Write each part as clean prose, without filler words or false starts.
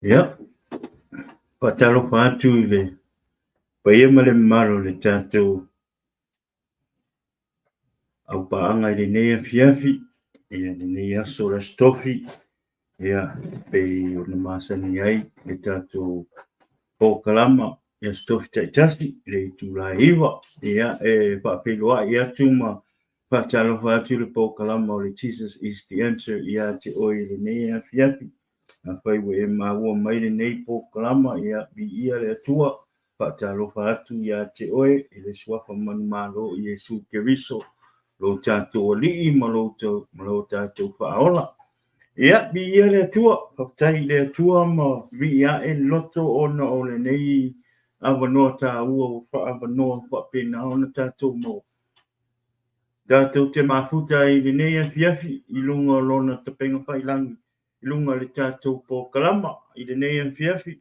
Ia, faatalofa atu i le paia ma le mamalu o le tatou aupaaga i lenei afiafi, ia lenei aso o le Aso Tofi, ia pei ona masani ai le tatou polokalama i Aso Tofi taitasi i le itula e 9. Ia e faafeiloai atu ma faatalofa atu le polokalama o le Jesus is the Answer ia te oe i lenei afiafi. Afai ua e maua mai lenei polokalama, ia viia le Atua, faatalofa atu ia te oe i le suafa manumalo o Iesu Keriso, lo tatou Alii ma lo, ma lo tatou Faaola. Ia, viia le Atua, faafetai i le Atua ma vii ae le loto ona o lenei avanoa taua ua faaavanoa faapena ona tatou maua. Tatou te mafuta ai i lenei afiafi i luga o lona tapega faiilagi i luga o le tatou polokalama i lenei afiafi.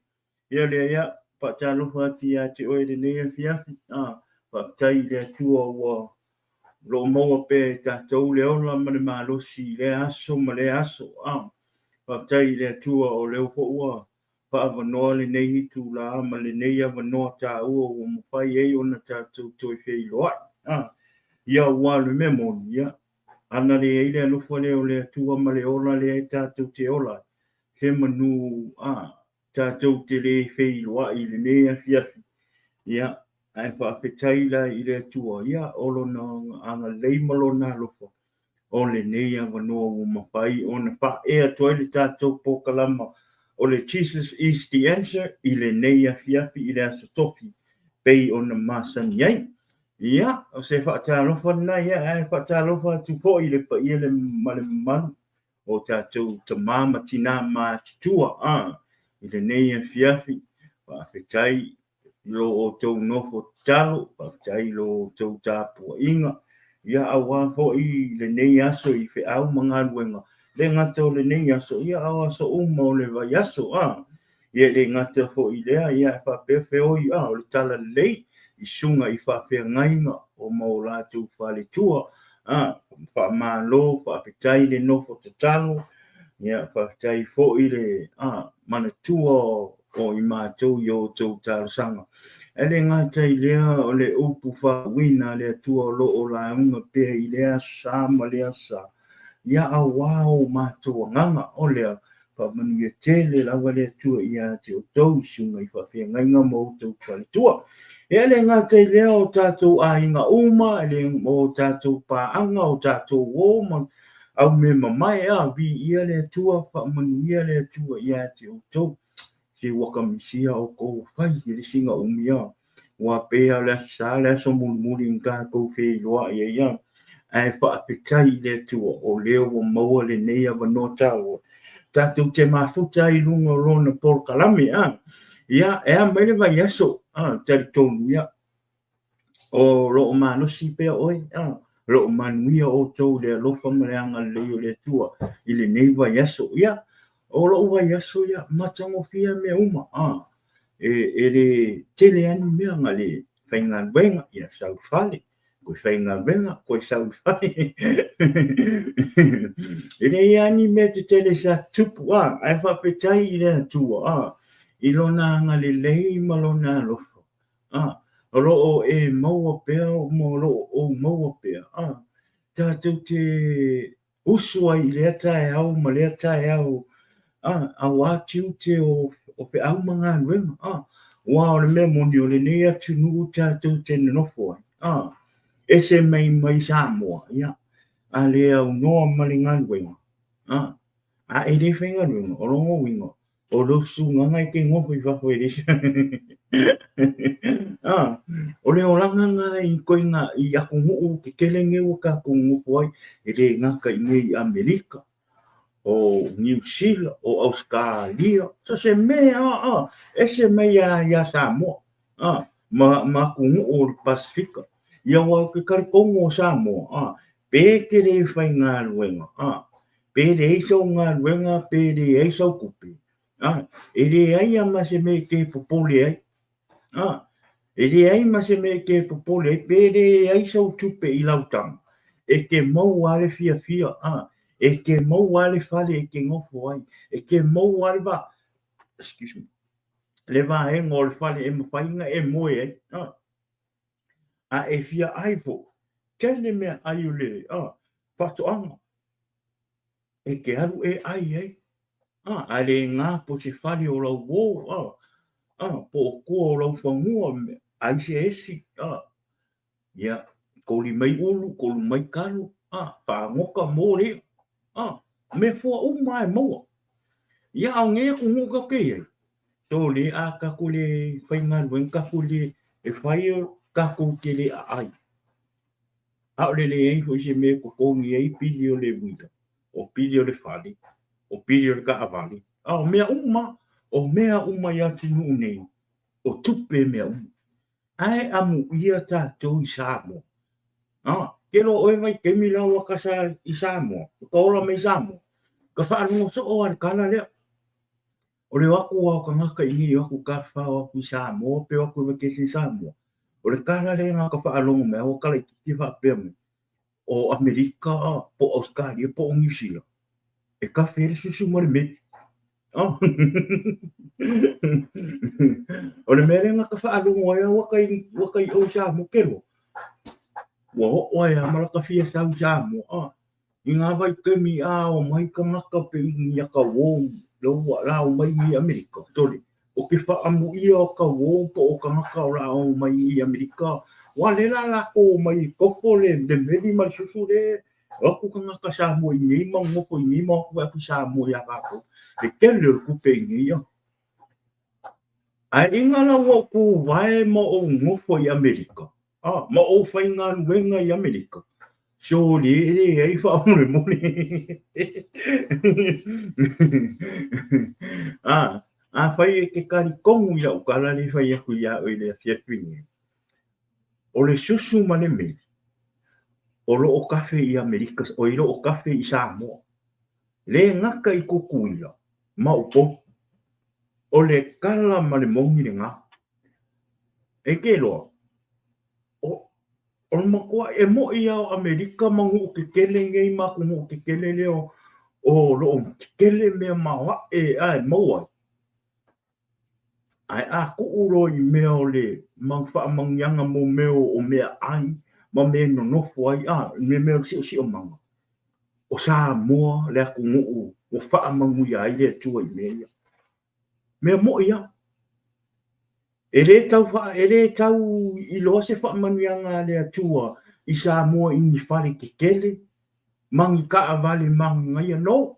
Ia lea ia, faatalofa atu ia te oe i lenei afiafi. Ah, faafetai i le Atua ua lo o maua pea e tatou le ola ma le malosi i lea aso ma lea aso. Ah, faafetai i le Atua o lea foi ua faaavanoa lenei itula ma lenei avanoa taua ua mafai ai ona tatou toe feiloai. Ah, ia aua o le mea moni, ia, Ana leai le alofa lea o le Atua ma le ola lea e tatou te ola ai, se manu a tatou te le feiloai i lenei afiafi. Ia, ae faafetai la i le Atua, ia, o lona agalelei ma lona alofa, o lenei avanoa ua mafai ona faaea atu ai le tatou polokalama o le Jesus is the Answer i lenei afiafi i le Aso Tofi pei ona masani ai. Ia, o se faatalofa lena, ia, ae faatalofa atu foi i le paia le, ma le mamalu o tatou tama ma tinā matutua a, i lenei afiafi. Faafetai i lo outou nofo tatalo, faafetai i lo outou tapuaiga, ia, aua foi lenei aso i feau ma galuega, le gata o lenei aso, ia, a o aso uma o le vaiaso a. Ia e le gata foi i lea, ia e faapea feoi a o le talalelei i susuga i faafeagaiga o ma o latou faletua, a faamalo, faafetai le nofo tatalo, ia faafetai foi le a manatua o i matou i outou talosaga. E le gata i lea o le upu faauuina a le Atua o lo o lauga pea i lea aso sa ma lea aso sa, ia aua o matou agaga o lea Faamanuia tele lava le Atua ia te outou i susuga i faafeagaiga ma outou faletua. E le gata i lea o tatou aiga uma, e le o tatou paaga, o tatou uo ma aumemamae, a viia le Atua, faamanuia le Atua ia te outou. Se ua kamisia outou ua fai i le sina umi a. Ua pei lava o le Aso Sa le aso mulimuli na tatou feiloai ai a. Ae faafetai i le Atua o lea ua maua lenei avanoa taua tatou te mafuta ai i luga o lona polokalame a. Ia, e a mai le vaiaso a, talitonu ia, o lo o malosi pea oe a, o lo o manuia outou i le alofa ma le agalelei o le Atua i lenei vaiaso. Ia, o lou vaiaso ia, matagofie mea uma a. E le tele lava ni mea na le faigaluega, ia sau i fale, toe faigaluega, toe sau i fale. E leai lava ni mea tetele sa tutupu, a, ae faafetai i le Atua, a, i Lona agalelei ma Lona alofa, a, o lo o e maua pea ma o lo o ou maua pea, a, tatou te usu ai i lea taeao ma lea taeao, a, aua tiute o, o feau ma galuega, a, aua o le mea moni o lenei atunuu tatou te nonofo ai, a, ese mai mai Samoa, ia, a le aunoa ma le galuega, a, a e le faigaluega, o lona uiga, O lou susuga e te nofo i fafo e le ah, o le olaga na i koina i atunuu tetele nei ua tatou nonofo ai, e le gata i nei i Amerika, o Niu Sila, o Ausetalia, so se mea ah, ese mai lava ia Samoa ah, ma, ma atunuu o le Pasefika. Ia aua ou te talitonu o Samoa ah, pe te le faigaluega ah, Pe leai sau galuega pe leai sau tupe, a, e leai a ma se mea e te popole ai. A, e leai ma se mea e te popole ai pe leai sau tupe i lau tama, e te maua a le fiafia, a, e te maua a le fale e te nofo ai, e te maua a le va. excuse me, le vaega o le fale e mafai ona e moe ai. A e fia ai foi, tele mea ai o le faatoaga e te alu e ai ai. A le na po se fale o lau uo, po o tua o lau fanua, ai se esi, ia, koli mai ulu, koli mai kalo, fagota mo le i'a, mea fua uma lava e maua. Ia, a o nei atunuu tatou te i ai, so le a tatou le faigaluega tatou le e fai tatou te le aai. A o le leai foi se mea e totogi ai pili o le uila, o pili o le fale, o pili o le taavale, a o mea uma, o mea uma i atunuu nei, o tupe mea uma. Ae amuia tatou i Samoa. A, ke loa oe vaitaimi la ua ka sa i Samoa, ka ola mai i Samoa, ka faalogo soo lava i le tala lea. O le o atu lava o tagata i inei o atu tafafao atu i Samoa pe o atu e vacation i Samoa, o le tala lea na ka faalogo mai ua tala itiiti faapea mai, o Amerika po o Ausetalia po o Niu Sila, e kafe ai le susu ma le meli. Oh. O le mea lea na ka faalogo ai ua kai ua kai o i Samoa ke loa. Ua oo ai lava ma lata fia sau i Samoa. Ah, i ngā vaitaimi a o mai tagata pe i ni aka uō la ua la o mai i Amerika. Sole, o ke whaamuia o ka uō po o tagata o la o mai i Amerika, wa le la lākou o mai i koko le, le meli ma le susu le, o atu tagata Samoa i nei ma nofo i nei ma o atu atu i Samoa iā kākou. Le tele o le tupe i nei ia. Ae inga la ua ou kūwae ma ou nofo i Amerika, a, ma ou faigaluega i Amerika, sole e leai faamolemole. A, afai e te talitonu i lau tala lea e fai atu iā oe i le afiafi nei, o le susu ma le meli, o lo o kafe i Amerika, oi lo o kafe i Samoa. Le gata i Tutuila ma Upolu. O le kala ma le moni lena. E ke loa, o, o le matua e moʻi lava o ʻAmelika ma nuʻu kekele nei ma atunuu kekele lea o, o lo o kekele mea maoaʻe a e maua ai. Ae a kuʻu loa i mea o le mau faamanuiaga mo mea o meaʻai ma mea e nonofo ai, a, me mea o le siosiomaga, o Samoa le atunuu ua faamanuia ai le Atua i mea ia. Mea moʻi lava. E le tau wha, e le tau iloa se faamanuiaga a le Atua i Samoa i ni fale kekele, ma ni taavale manaia, no.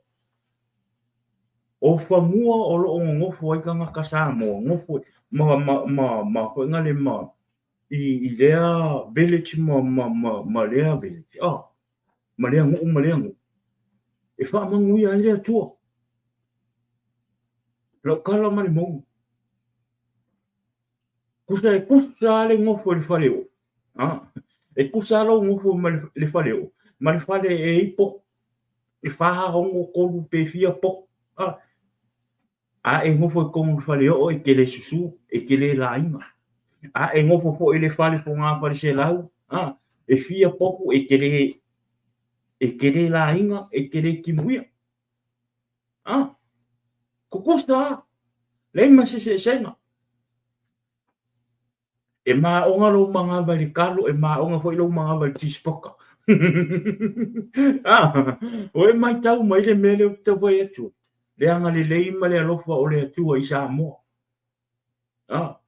O fanua o lo o nonofo ai tagata Samoa, nofo ma ma ma ma foi le ma i, i lea village ma ma ma ma lea village. Oh, ma lea nuu ma lea nuu. E faamanuia ai le Atua. Lau tala ma le moni. Kusa e kusa lava le nofo i le fale oo. Ah, e kusa lava lou nofo ma le fale oo, ma le fale e i pohu. E whā, ono, tolu, pe fia pohu. Ah, a e nofo i tonu le fale oo e te le susu, e te le laina. A e nofo foi i le fale fogafale selau, ah, e fia pohu e te le, e te le laina, e te le timuia. Ah, kukusa a, leai ma se eseesega. E māʻoga lou manava i le kalo, e māʻoga foi lou manava i le cheeseburger. Ah, ua e maitau mai le mea lea ou te tau fai atu ai, le agalelei ma le alofa o le Atua i Samoa. Ah,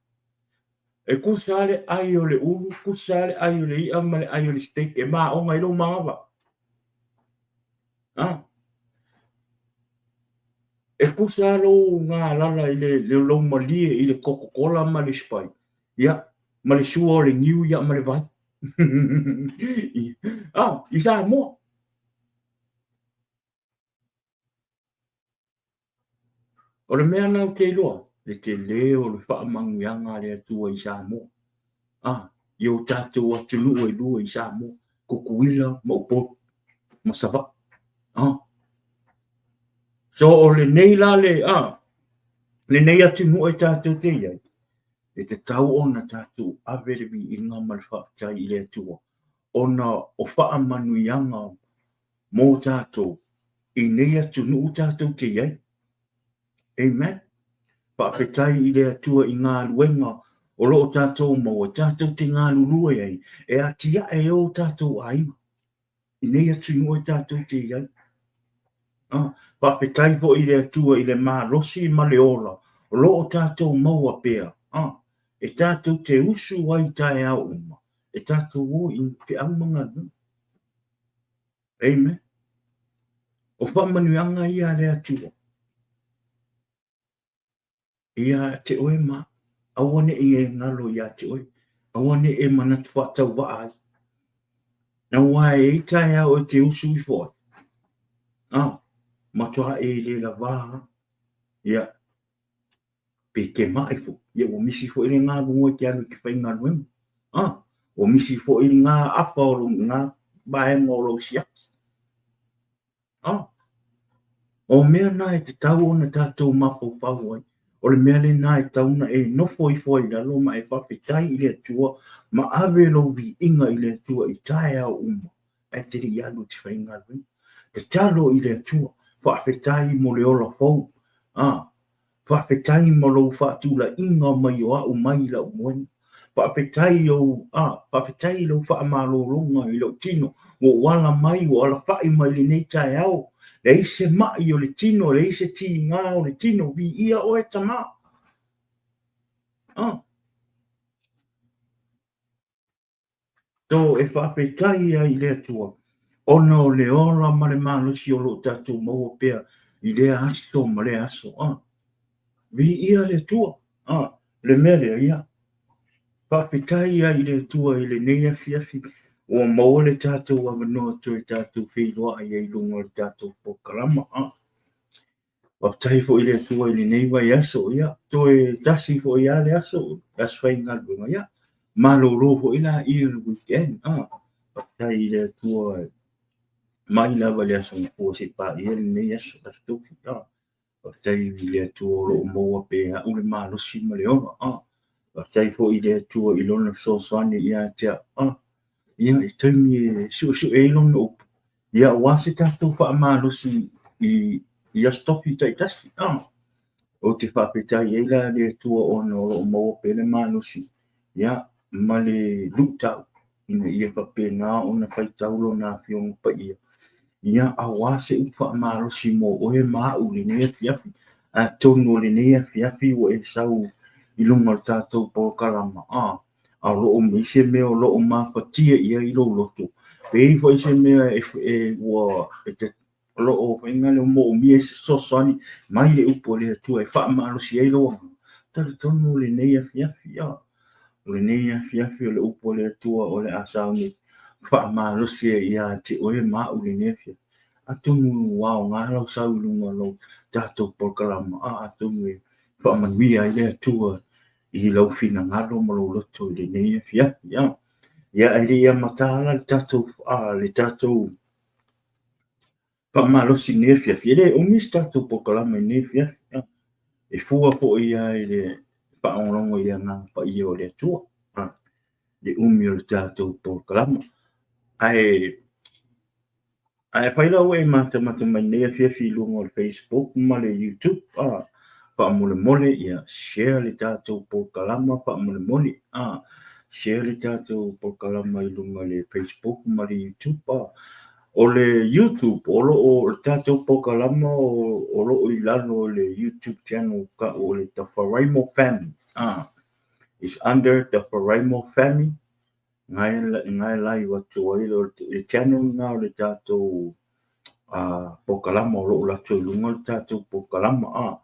e kusa le ʻai o le ulu, kusa le ʻai o le iʻa ma le ʻai o le steak, e māʻoga ai lou manava. Ah, e kusa lou galala i le, le lou malie i le Coca-Cola ma le Sprite, ia, ma le sua o le niu ia ma le vai. Ah, i Samoa. O le mea lena ou te iloa, le tele o le faamanuiaga a le Atua i Samoa, a, i o tatou atunuu e lua i Samoa, Tutuila ma Upolu ma Savaii. A. So o lenei la le, a, lenei atunuu e tatou te i ai, e tatau ona tatou ave le viiga ma le faafetai i le Atua, ona o faamanuiaga mō tātou i nei atunuu tātou te i ai. Amen. Faafetai i le Atua i galuega o lo o tatou maua, tatou te galulue ai, e atiae ai o tatou aiga i nei atunuu e tatou te i ai. Faafetai foi i le Atua i le malosi ma le ola o lo o tatou maua pea, e tatou te usu ai i taeao uma, e tatou o i feau ma galuega. Amen. O faamanuiaga ia a le Atua ia te oe ma aua ne i e galo ia te oe, aua ne i e manatu faatauvaa ai. Aua e i ai taeao e te usu ifo ai, matua e le lavā, ia, pe te maʻi foi, ia ua misi foi le avanoa e te alu e te faigaluega. Ua misi foi lena afa o lena vaega o lou siaki. O mea na e tatau ona tatou mafaufau ai, o le mea lena e tatau ona e nofo ifo ai i lalo ma e faafetai i le Atua ma ave lou viiga i le Atua i taeao uma ae te le i alu e te faigaluega. Tatalo i le Atua, faafetai mo le ola fou. Faafetai mo lou faatulaiga mai o a'u mai i la'u moega. Faafetai i ou, a, faafetai i lou faamalologa i lou tino ua ou ala mai, ua alafa'i mai i lenei taeao. Leai se ma'i o le tino, leai se tiga o le tino, viia oe Tama. A. So e faafetai ai i le Atua ona o le ola ma le malosi o lo o tatou maua pea i lea aso ma lea aso. Viia le Atua. Le mea lea, ia, faafetai ai i le Atua i lenei afiafi ua maua le tatou avanoa toe tatou feiloai ai i luga o le tatou polokalama. Faafetai foi i le Atua i lenei vaiaso, ia, toe tasi foi lava le aso, le aso faigaluega, ia, malolo foi laia i le weekend. Faafetai i le Atua mai lava i le aso Gafua seia paia lenei aso, Aso Tofi. Faafetai i le Atua o lo o maua pea e au le malosi ma le ola. Faafetai foi i le Atua i Lona fesoasoani ia te au. Ia, i taimi e suesue ai Lona upu, ia aua se tatou faamalosi i Aso Tofi taitasi. Ou te faafetai ai la i le Atua ona o lo o maua pea le malosi, ia, ma le luitau ina ia faapena ona faitau Lona Afioga Paia, ia, aua se upu faamalosi mo oe ma au i lenei afiafi. Atonu o lenei afiafi ua e sau i luga o le tatou polokalama, a o lo o i ai se mea o lo o mafatia i ai lou loto, pe i ai foi se mea e ua e te o lo o moomia ai se fesoasoani mai le upu a le Atua e faamalosi ai lou agaga, talitonu o lenei afiafi, o lenei afiafi o le upu a le Atua o le a sauni faamalosi ai ia te oe ma au i lenei afiafi. Atonu ua aoga lau sau i luga o lau tatou polokalama, atonu e faamanuia ai le Atua i lou finagalo ma lou loto i lenei afiafi. Ia, ae le i amata la le tatou, le tatou faamalosi i lenei afiafi, e le umi se tatou polokalama i lenei afiafi. E fua foi lava i le faalogologo i le Agaga Paia o le Atua, le umi o le tatou polokalama. Ae Ae afai la ua e matamata mai lenei afiafi i luga o le Facebook ma le YouTube, faamolemole ia share le tatou polokalama faamolemole, share le tatou polokalama i luga o le Facebook ma le YouTube. O le YouTube, o lo o le tatou polokalama o lo o i lalo o le YouTube channel tau o le Tafaraimo Family. It's under Tafaraimo Family. Nae live atu ai le channel lena o le tatou polokalama o lo o alu atu ai i luga le tatou polokalama.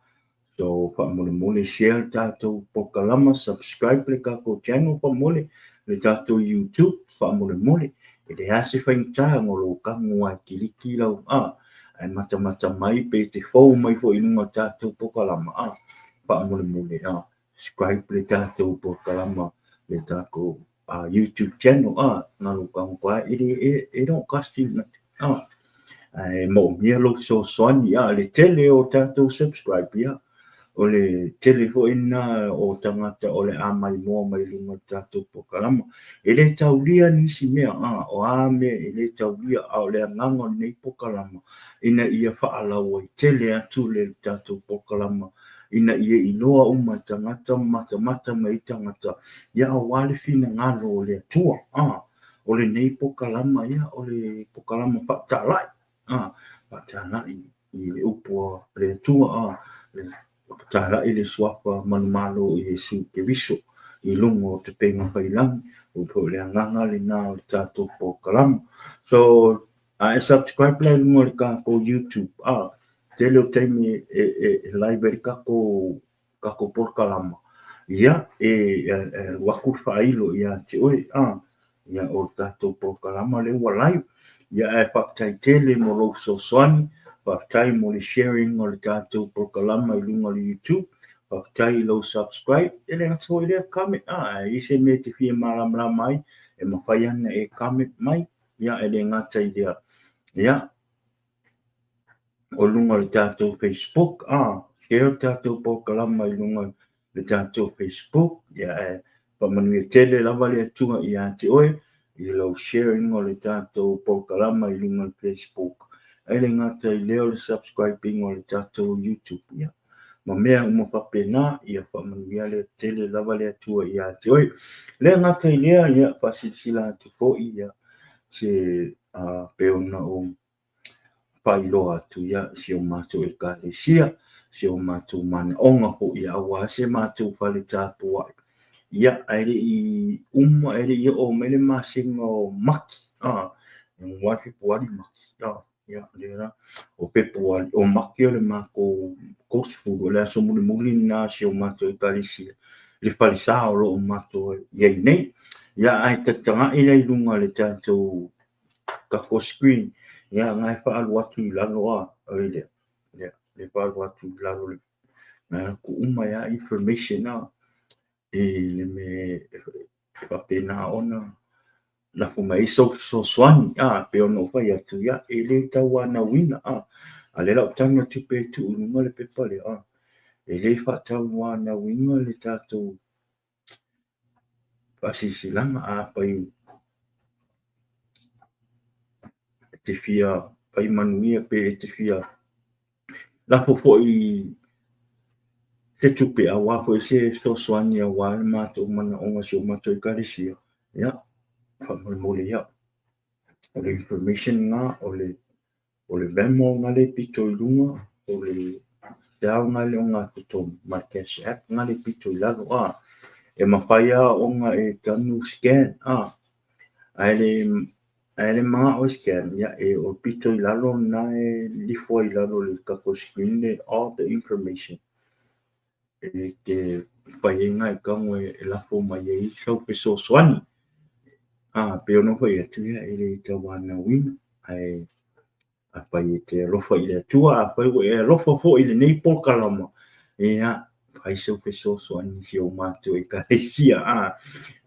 So faamolemole share le tatou polokalama, subscribe le tatou channel faamolemole, le tatou YouTube faamolemole. E leai se faigata na o lou tago lava e kiliki lau ae matamata mai pe te fou mai foi i luga o le tatou polokalama faamolemole subscribe le tatou polokalama le tatou YouTube channel na lou tago e le e don't cost you nothing ae moomia lou fesoasoani le tele o tatou subscribe ia o le tele foi lena o tagata o le a maimoa mai luga o le tatou polokalama. E le taulia nisi mea o a mea e le taulia, a o le agaga o lenei polokalama ina ia faalauaitele atu le tatou polokalama. ina ia iloa uma e tagata ma matamata mai ai tagata, ia aua le finagalo o le Atua. O lenei polokalama, ia, o le polokalama faatalai, faatalai i le upu a le Atua, talai le suafa manumalo o Iesu Keriso i luga o tapega faiilagi, o po o le agaga lena o le tatou polokalama. So, a e subscribe la i luga o le tatou YouTube, tele o taimi e live ai le tatou polokalama, ia, e alu atu le faailo ia te oe, ia, o le tatou polokalama lea ua live. Ia, ae faafetai tele mo lou fesoasoani, faafetai mo le sharing o le tatou polokalama i luga o le YouTube, faafetai i lou subscribe, e le gata foi i lea, comment, a i ai se mea e te fia malamalama ai, e mafai ona e comment mai, ia, e le gata i lea, ia, o luga o le tatou Facebook, share le tatou polokalama i luga o le tatou Facebook, ia, ae faamanuia tele lava le Atua ia te oe i lou sharing o le tatou polokalama i luga o le Facebook. Ae le gata i lea o le subscribing o le tatou YouTube, ia, ma mea uma faapena, ia faamanuia le tele lava le Atua ia te oe. Le gata i lea, ia, faasilasila atu foi, ia, se pei ona ou faailoa atu ia si o matou ekalesia, si o matou manaoga foi aua se matou fale tapuai. Ia, ae le i uma, e le i oo mai le masina o Mati, Ianuari, Fepuari, Mati, ia, lea la, o Fepuari, o Mati o le matou 30, o le aso mulimuli lena o si o matou ekalesia, le falesa o lo o matou i ai nei. Ia, ae tagatagai la i luga o le tatou tatou screen, ia, na e faaalu atu i lalo a, oi lea, ia, le faaalu atu i lalo le, na atu uma ia information a, i le mea e faapena ona lafo mai ai sou fesoasoani, a, pei ona ou fai atu, ia, e le tauanauina, a, a o lea o le a ou tago atu pea e tuu i luga le pepa lea, a, e le faatauanauina le tatou faasilasilaga, afai e te fia fai manuia pe e te fia lafo foi se tupe aua foi se fesoasoani aua le matou manaoga o si o matou ekalesia, ia, faamolemole ia, o le information lena, o le O le Venmo na le pito i luga, o le Zelle na le ogatotonu, ma le Cash App na le pito i lalo. A, e mafai lava ona e tanu scan, a, ae le, ae le manao e scan, ia, e, o le pito i lalo lena e lifo ai i lalo o le tatou screen le all the information e te fai ai nai tago e lafo mai ai sau fesoasoani. A, pei ona fai atu, ia, e le tauanauina, ae afai e te alofa i le Atua, afai ua e alofa foi i lenei polokalama, ia, fai sau fesoasoani i si o matou ekalesia, a,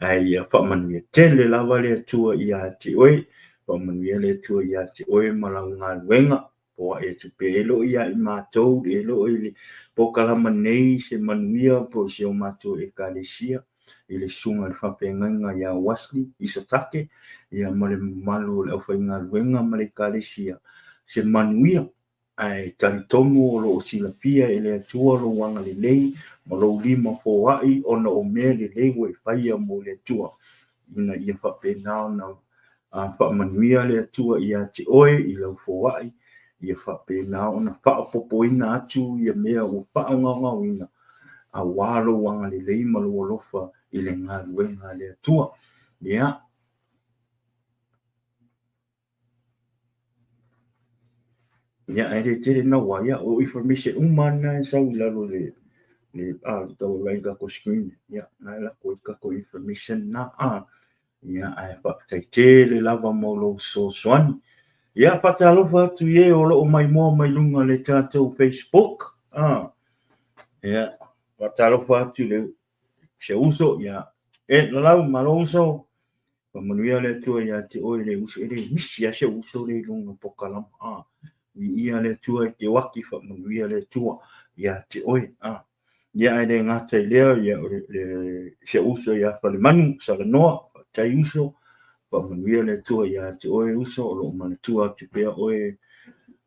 ae ia faamanuia tele lava le Atua ia te oe, faamanuia le Atua ia te oe ma lau galuega, Poaʻe atu pea e le o ia i matou, e le o i le polokalama nei se manuia po o si o matou ekalesia i le susuga i le faafeagaiga ia Wesley Isatake ia ma le mamalu o le aufaigaluega ma le ekalesia se manuia. Ae talitonu o lo o silafia e le Atua lou agalelei ma lou lima foai ona o mea lelei ua e faia mo le Atua ina ia faapena ona faamanuia le Atua ia te oe i lau foai, ia faapena ona faaopoopoina atu ia mea ua faagaogaoina, aua lou agalelei ma lou alofa i le galuega a le Atua. Ia, ia ae le tele naua, ia o information uma lava na e sau i lalo o le le tau vaai i le tatou screen, ia na e lako ai le tatou information na. Ia, ae faafetai tele lava mo lou fesoasoani. Ia, faatalofa atu i e o lo o maimoa mai luga o le tatou Facebook. Ia, faatalofa atu i le si ou uso, ia, e Lalau, malo uso, faamanuia le Atua ia te oe le uso, e le misi lava si ou uso lea i luga o polokalama. Viia le Atua e te oaki, faamanuia le Atua ia te oe. Ia, ae le gata i lea, ia, o le, si ou uso ia Falemanu, Salanoa, faafetai uso, faamanuia le Atua ia te oe uso, o lo o manatua atu pea oe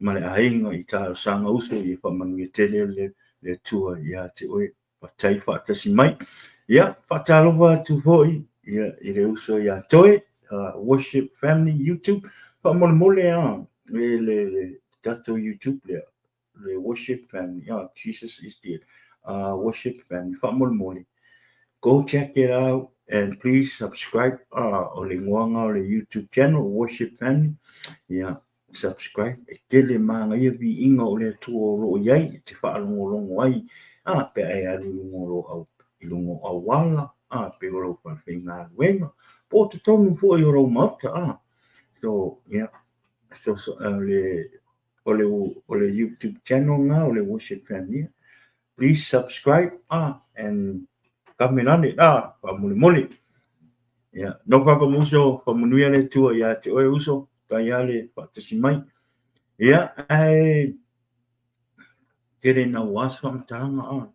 ma le aiga i talosaga uso, ia faamanuia tele le Le Atua ia te oe. Faafetai faatasi mai. Ia, faatalofa atu foi ia, i le uso ia Toe, Worship Family YouTube. Faamolemole a le, le, le tatou YouTube lea, le Worship Family, Jesus is dead, Worship Family, faamolemole. Go check it out and please subscribe. O le igoaga o le YouTube channel, Worship Family. Yeah, subscribe. E tele manaia viiga o le Atua o lo o i ai e te faalogologo ai, a pe a e alu i luga o lou au, i luga o auala, a pe o lou falefaigaluega, po o totonu foi o lou maota, a. So, yeah, so, so le, o le, o le YouTube channel na o le Worship Family. Please subscribe, ah, and kame lane, ah, faamolemole. Yeah, no problem uso, faamanuia le Atua ia te oe uso, tai a le faatasi mai. Ia, ae tele na ua se faamatalaga, ah,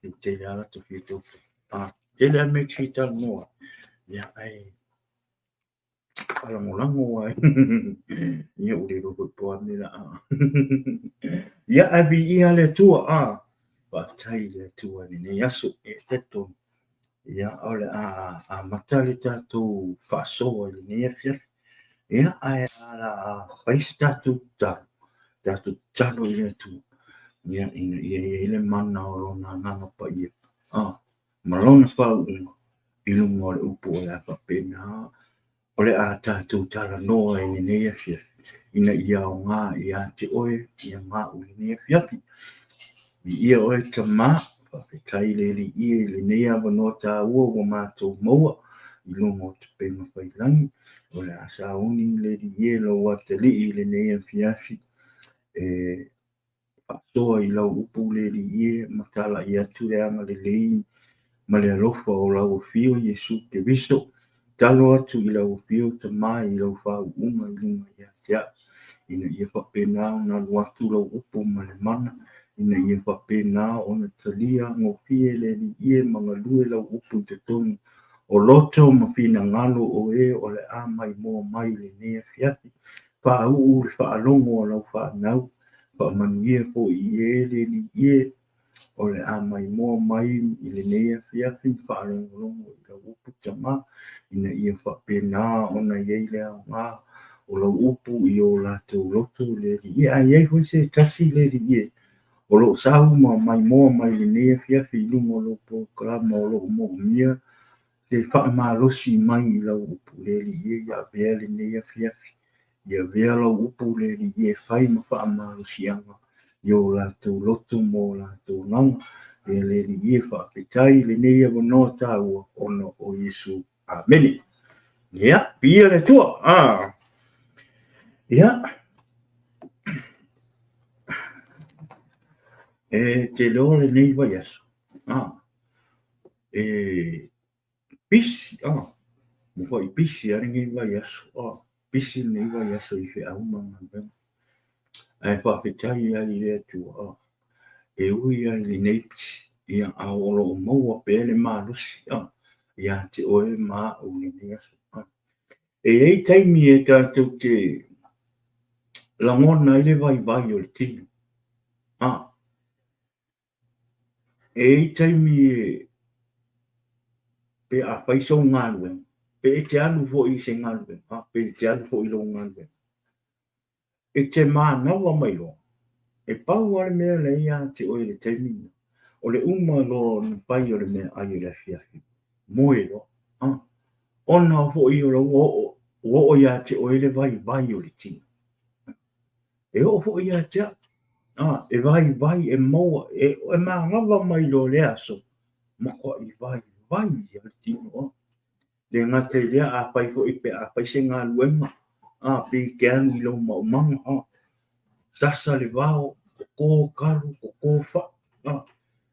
e tele a latou fia tauta. Ah, tele a mea e fia talanoa. Ia, ae faalagolago ai. Ia, ua le iloa foi po o a mea la a. Ia, ae viia le Atua, a. Faafetai i le Atua i lenei aso e talitonu. Ia, o le a amata le tatou faasoa i lenei afiafi. Ia, ae o le a fai se tatou tatalo, tatou tatalo i le Atua, ia, ina ia i ai le mana o Lona Agaga Paia, a, ma lona faauuga i luga o le upu o le a faapena o le a tatou talanoa i lenei afiafi ina ia aoga ia te oe ia ma au i lenei afiafi. Viia oe Tama, faafetai le Alii i lenei avanoa taua ua matou maua i luga o tapeina failangi. O le a sauni le Alii e lou atalii i lenei afiafi e faasoa i lau upu le Alii e, ma talai atu le agalelei ma le alofa o lau Afio Iesu Keriso. Tatalo atu i lau Afio Tama i lau faauuga i luga ia te au, ina ia faapena ona alu atu lau upu ma le mana, ina ia faapena ona talia gofie le Alii e ma galue lau upu i totonu o loto ma finagalo o e o le a maimoa mai i lenei afiafi. Faauu le faalogo a lau fanau, faamanuia foi i e le Alii e, o le a maimoa mai i lenei afiafi ma faalogologo i lau upu Tama, ina ia faapena ona i ai le aoga o lau upu i o latou loto le Alii e. A i ai foi se tasi le Alii e, o lo o sau ma maimoa mai i lenei afiafi i luga o lou polokalama o lo o moomia se faamalosi mai i lau upu le Alii e, ia avea lenei afiafi, ia avea lau upu le Alii e fai ma faamalosiaga i o latou loto ma o latou agaga. Ia le Alii e, faafetai i lenei avanoa taua ona o Iesu. Amene. Ia, viia le Atua. Ah. Ia. E te iloa lenei vaiaso. Ah. E pisi, ah, matuai pisi lava lenei vaiaso, ah, pisi lenei vaiaso i feau ma galuega. Ae faafetai ai i le Atua, ah, e ui lava i lenei pisi, ia, a o lo o maua pea le malosi, ah, ia te oe ma au i lenei aso. Ah. E i ai taimi e tatou te lagona ai le vaivai o le tino, ah, E i ai taimi e pe a fai sou galuega, pe e te alu foi i se galuega, pe e te alu foi i lou galuega, e te manawa mai loa, e pau lava le mea lea ia te oe i le taimi lena, o le uma loa ona fai o le meaai o le afiafi, moe loa. Ona foi o la ua oo, ua oo ia te oe le vaivai o le tino. E oo foi ia te au, e vaivai, e maua, e manava mai loa lea aso, matuai vaivai ia le tino. Le gata i lea, afai foi pe a fai se galuega, pe i te alu i lou maumaga, sasa le vao, toto talo, toto fai,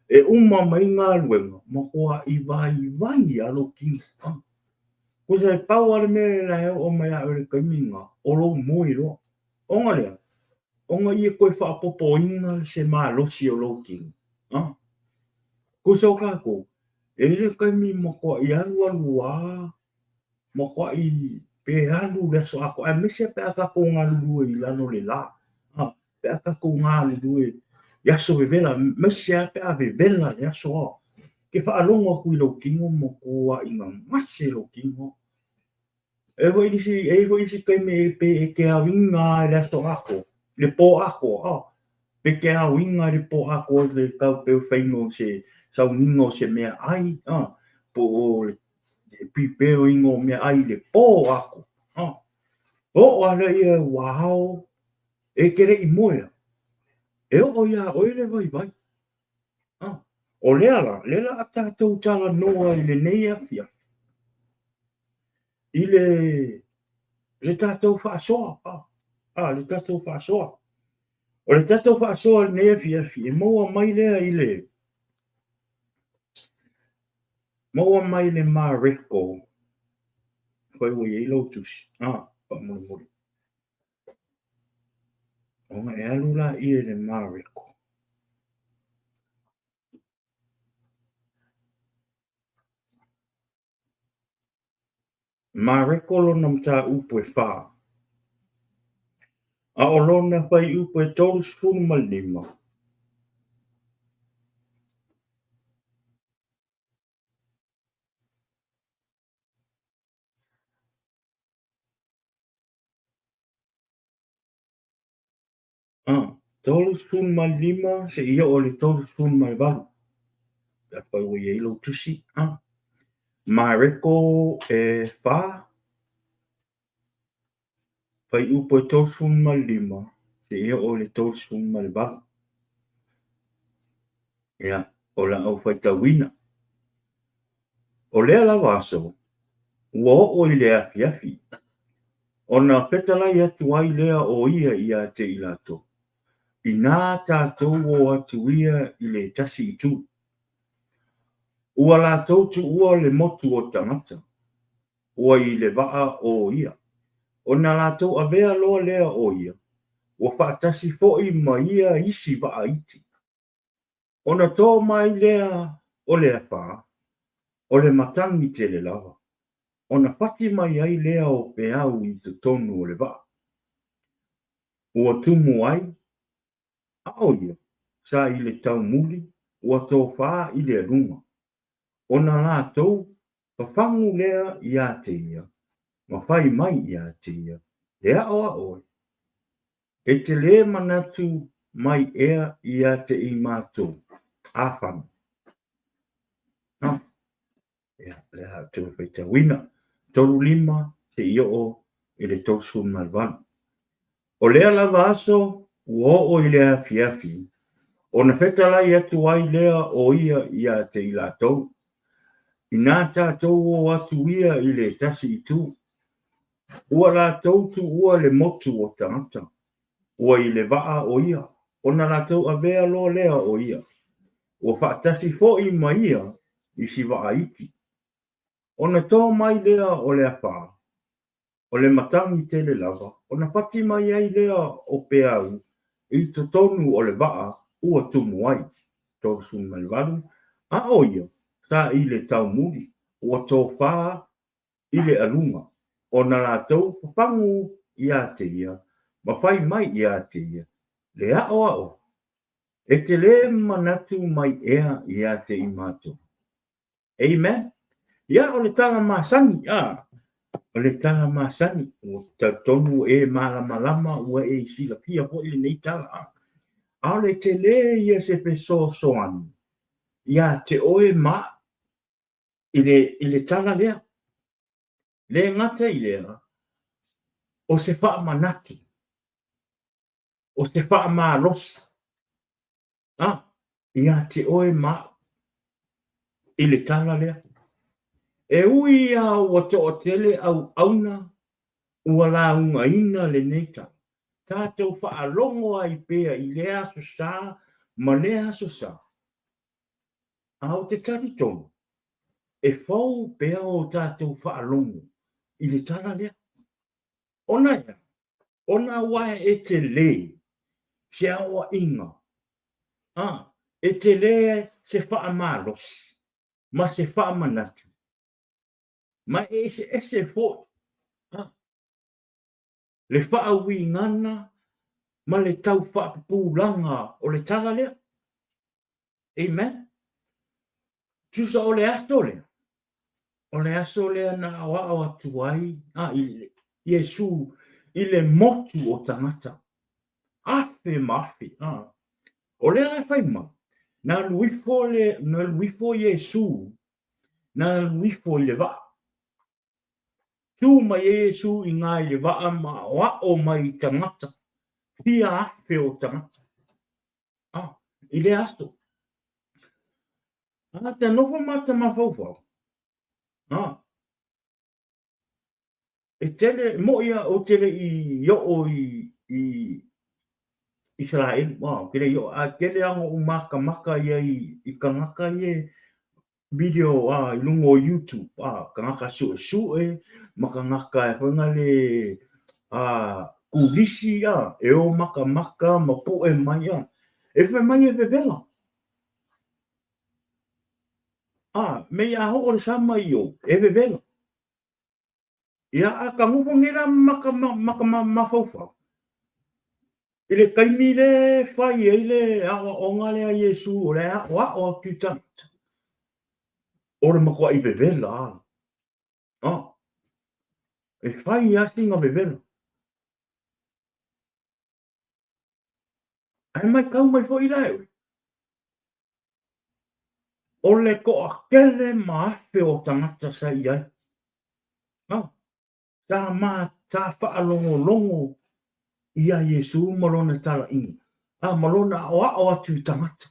e uma mai galuega, matuai vaivai lava lou tino. Tusa e pau lava le mea la e oo mai ia oe i le taimi lena, o lou moe loa. Ona lea, ona ia toe faaopoopoina se malosi o lou tino. Tusa o tatou, e i ai le taimi matuai alualu lava, matuai pe alu le aso atoa, aemaise pe a tatou galulue i lalo o le la. Pe a tatou galulue i aso vevela, aemaise lava pe a vevela le aso a, e te faalogo atu i lou tino ma tuuaiga gase lou tino. E foi isi, e foi isi taimi e pe e te aoina lava i le aso atoa, i le po atoa, a, pe te aoina i le po atoa i le tau pe faiga o se sauniga o se meaai, a, po o le prepare-ina o meaai i le po atoa, a. Oo lava lea ua ao e te le i moe lava, e oo iā oe le vaivai. A, o lea la, lea la a tatou talanoa i lenei afiafi, i le, le tatou faasoa, a, a, le tatou faasoa. O le tatou faasoa i lenei afiafi, e maua mai lea i le, maua mai le Mareko, fai ua i ai lau tusi, a, faamolemole. Ona e alu laia i le Mareko. Mareko lona mataupu e fa. A o lona fuaiupu e 35. A, 35 seia oo i le 38. Pe afai ua i ai lou tusi, a. Mareko e fa, fuaiupu e 35 seia oo i le 38. Ia, o lau faitauina. O lea lava aso, ua oo i le afiafi, ona fetalai atu ai lea o ia ia te i latou, Inā tatou o atu ia i le tasi itu. Ua latou tuua le motu o tagata, ua i le vaa o ia. Ona latou avea loa lea o ia, ua faatasi foi ma ia isi vaa iti. Ona to mai lea o le afa, o le matagi tele lava, ona fati mai ai lea o peau i totonu o le vaa. Ua tumu ai, a o ia, sa i le taumuli, ua tofa i le aluga. Ona latou fafagu lea ia te ia, ma fai mai ia te ia, Le aʻoaʻo e, e te lē manatu mai ea ia te i matou, afana. A, ia, lea a toe faitauina. 35 seia oo i le 38. O lea lava aso ua oo i le afiafi, ona fetalai atu ai lea o ia ia te i latou, Inā tatou o atu ia i le tasi itu, ua latou tuua le motu o tagata, ua i le vaa o ia, ona latou avea loa lea o ia, ua faatasi foi ma ia isi vaa iti. Ona to mai lea o le afa, o le matagi tele lava, ona fati mai ai lea o peau i totonu o le vaa ua tumu ai. 38, a o ia, sa i le taumuli, ua tofa i le aluga, ona latou fafagu ia te ia, ma fai mai ia te ia, Le aʻoaʻo, e te lē manatu mai ea ia te i matou? Amen. Ia, o le tala masani, a, o le tala masani, ua talitonu ua e malamalama, ua e silafia foi lenei tala, a. A o le tele ia se fesoasoani ia te oe ma au i le, i le tala lea. Le gata i lea, o se faamanatu, o se faamalosi, a, ia te oe ma au i le tala lea. E ui lava ua toatele auauna ua laugaina lenei tala, tatou faalogo ai pea i lea aso sa ma lea aso sa, a ou te talitonu, e fou pea o tatou faalogo i le tala lea. Ona e a? Ona aua e tele se aoaiga, a, e tele se faamalosi ma se faamanatu, ma e eseese foi, a, le faauigaga ma le tau faapupulaga o le tala lea. Amen. Tusa o le aso lea, o le aso lea na aoao atu ai a i Iesu i le motu o tagata, afe ma afe. A. O lea la e fai mai, na alu ifo le, na alu ifo Iesu, na alu ifo i le vaa. Tu mai ai Iesu i ngā i le vaa ma aoao mai i tagata, fia afe o tagata. A, i lea aso. A, ta nofo ma ta mafaufau. A, e tele, mo'i a ou te le i oo i, i Isaraelu, a, ou te le i oo, a tele lava ona ou makamaka i ai i kangaka ia video a i luga o YouTube, a, kangaka suesue ma kangaka e foi le a kulisi a, e o makamaka ma puʻe mai a, e fai mai e vevela. A, me i a hoʻo le sama i o, e vevela. Ia, a ka nofo nei la ma ka, ma ka mafaufau, i le taimi le fai ai le aoaoga lea a Iesu o le aoao atu i tagata, o le matuaʻi vevela ala. A, e fai lava sina vevela. Ae matau mai foi la e oe, o le toatele ma afe o tagata sa i ai, a, sa ma, sa faalogologo iā Iesu ma lona talaiga, a, ma lona aʻoaʻo atu i tagata.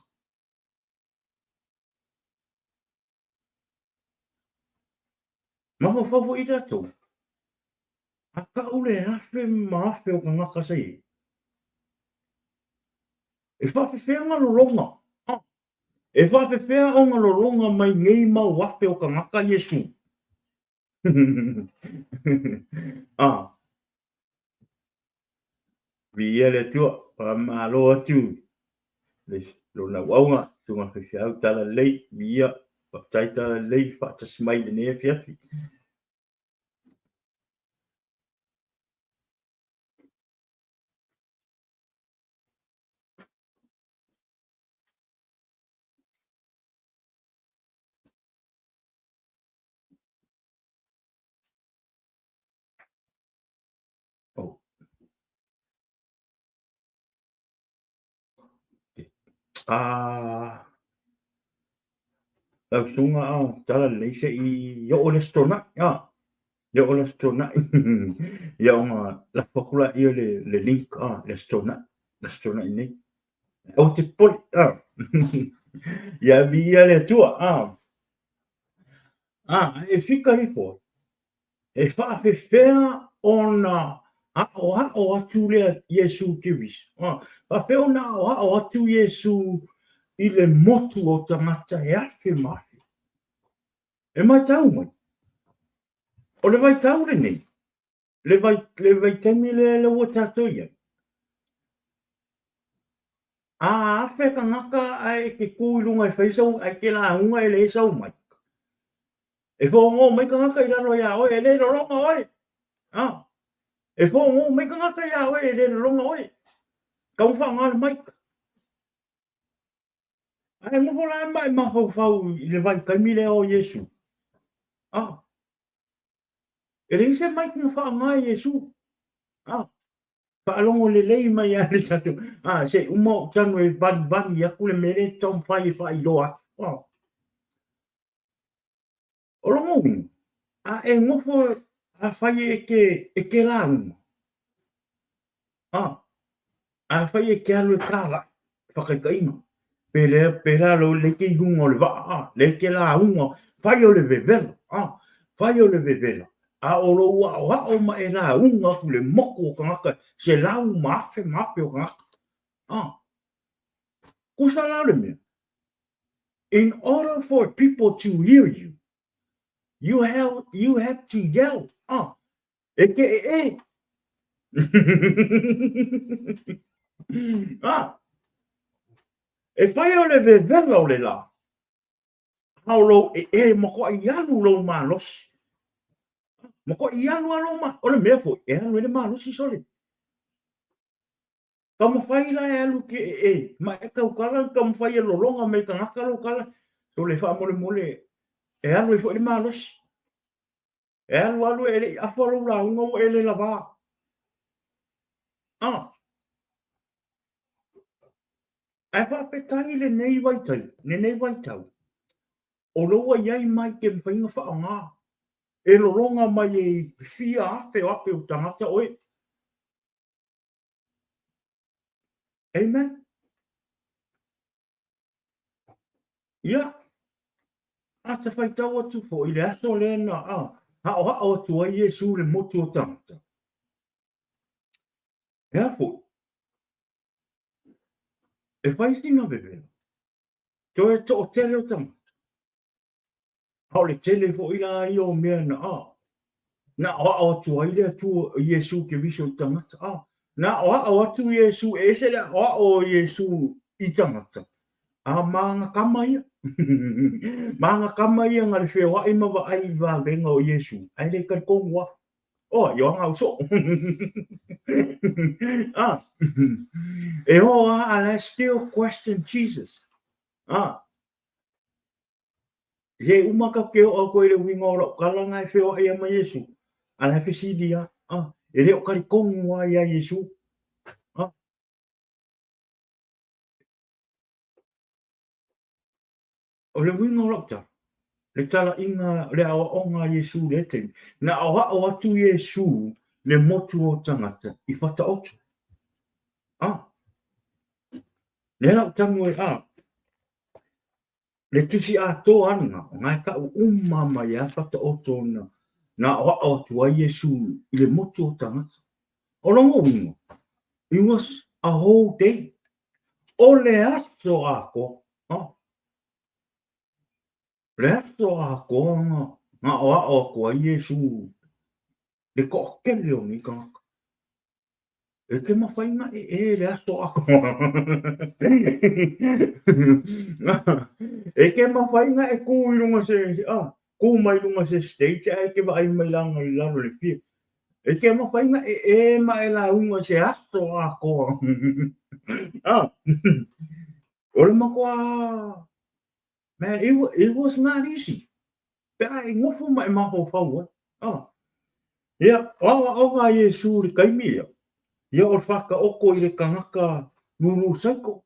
Mafaufau foi tatou, a kau le afe ma afe o kangaka sa i ai, e faafefea ona lologa, e faafefea ona lologa mai nei mau afe o kangaka Iesu. A, Viia le Atua, faamalo atu le lona auauna, susuga faifeau talalelei, viia, faafetai talalelei faatasi mai i lenei afiafi. Oh. Ah, lau susuga a talalelei se i oo le aso Toonai, a, i oo le aso Toonai. Ia ona lafo atu laia le, le link a, le aso Toonai, le aso Toonai nei. Aua te popole, a. Ia viia le Atua, a. A, e fika ifo ai. E faafefea ona aʻoaʻo atu lea Iesū Keriso? A, faafefea ona aʻoaʻo atu Iesū i le motu o tagata e afe ma afe? E matau mai, o le vaitau lenei, le, vai, le vaitaimi lea le ua tatou i ai, a afe kangaka ae e te kū i luga e fai sau, ae te lauga e leai sau mic. E fōgō mai kangaka i lalo iā oe, e le lologa oe. A, e fōgō mai kangaka iā oe, e le lologa oe. Kau whaonga le mic. Ae noho la e ma e mafaufau i le vaitaimi lea o Iesu. A, e leai se mic na whaonga e Iesu. A, faalogo lelei mai a le tatou, a, se uma ou tanu e valivali aku le mea lea e taumafai e faailoa atu. A, O lona uiga, a e nofo afai e te, e te lauga, a, afai e te alu e tālaʻi, whakaitaʻiga, pēlā, pēlā lou lei te i luga o le vaa, a, lei te lauga, fai o le vevela, a, fai o le vevela, a o lou aʻoaʻo ma e lauga aku le moku o kangaka, se lau ma afe ma afe o kangaka, a, kusa la o le mea, In order for people to hear you, you have, you have to yell. Ah, e ke e e. ah, e whai o le vevela o le la. Hao lou e e ma koa i alu lou malosi. Ma koa i alu alo ma, o le mea foi, e alu e le malosi sole. Taumafai la e alu ke e ma e tautala taumafai e lologa mai tagata lou tala. Sole faamolemole e alu ai foi le malosi. E alu alu e le i afa lou lauga ua e le lava. Ah. Ae faafetai lenei vaitau, lenei vaitau, o lea ua i ai mai ke mafai ona faaaoga e lologa mai e fia afe o afe o tagata oe. Amen. Ia, a ta faitau atu foi i le aso lea na aoao atu ai Iesu i le motu o tagata. E a foi? E fai sina vevela. Toe to'atele o tagata. A o le tele foi la ia o mea na a, na aoao atu ai le Atua Iesu Keriso i tagata. A, na aoao atu Iesu, e ese le aoao o Iesu i tagata, a ma ana tama ia. Ma ana tama ia na le feoai ma vaai i vavega o Iesu, ae le talitonu lava. Oh, Ioana uso. Ah, e o a, a la still question Jesus. Ah, He uma ka ke o koe le uiga o lau tala na e feoai ai ma Iesu. A la e fesili a, a, e le o talitonu a ia Iesu. A. O le uiga o lau tala, le talaiga, le aoaoga a Iesu i lea taimi, na aoao atu Iesu le motu o tagata i Fataoto. A. Lea la ou tago e, a, Le tusi atoa ana, o ngā kau uma mai a Fataoto na na aoao atu ai Iesu i le motu o tagata. O lona uiga, it was a whole day. O le aso atoa, oh. Le aso atoa na na aoao atu ai Iesu le toatele o nei tagata. E te mawhai nga e e le aso atoa. E te mawhai nga e kū i runga se, ah, kū mai runga se stage ae te vaai mai langa i lalo le fia. E te mawhai nga e e ma e launga se aso atoa. Ah, o le matua, man, it was not easy. Pe a e ngofo ma e mafaufau ai. Ah. Ia, o aoaoga a Iesū i le taimi ia, ia o le whakaoko i le tangata lūlū saiko.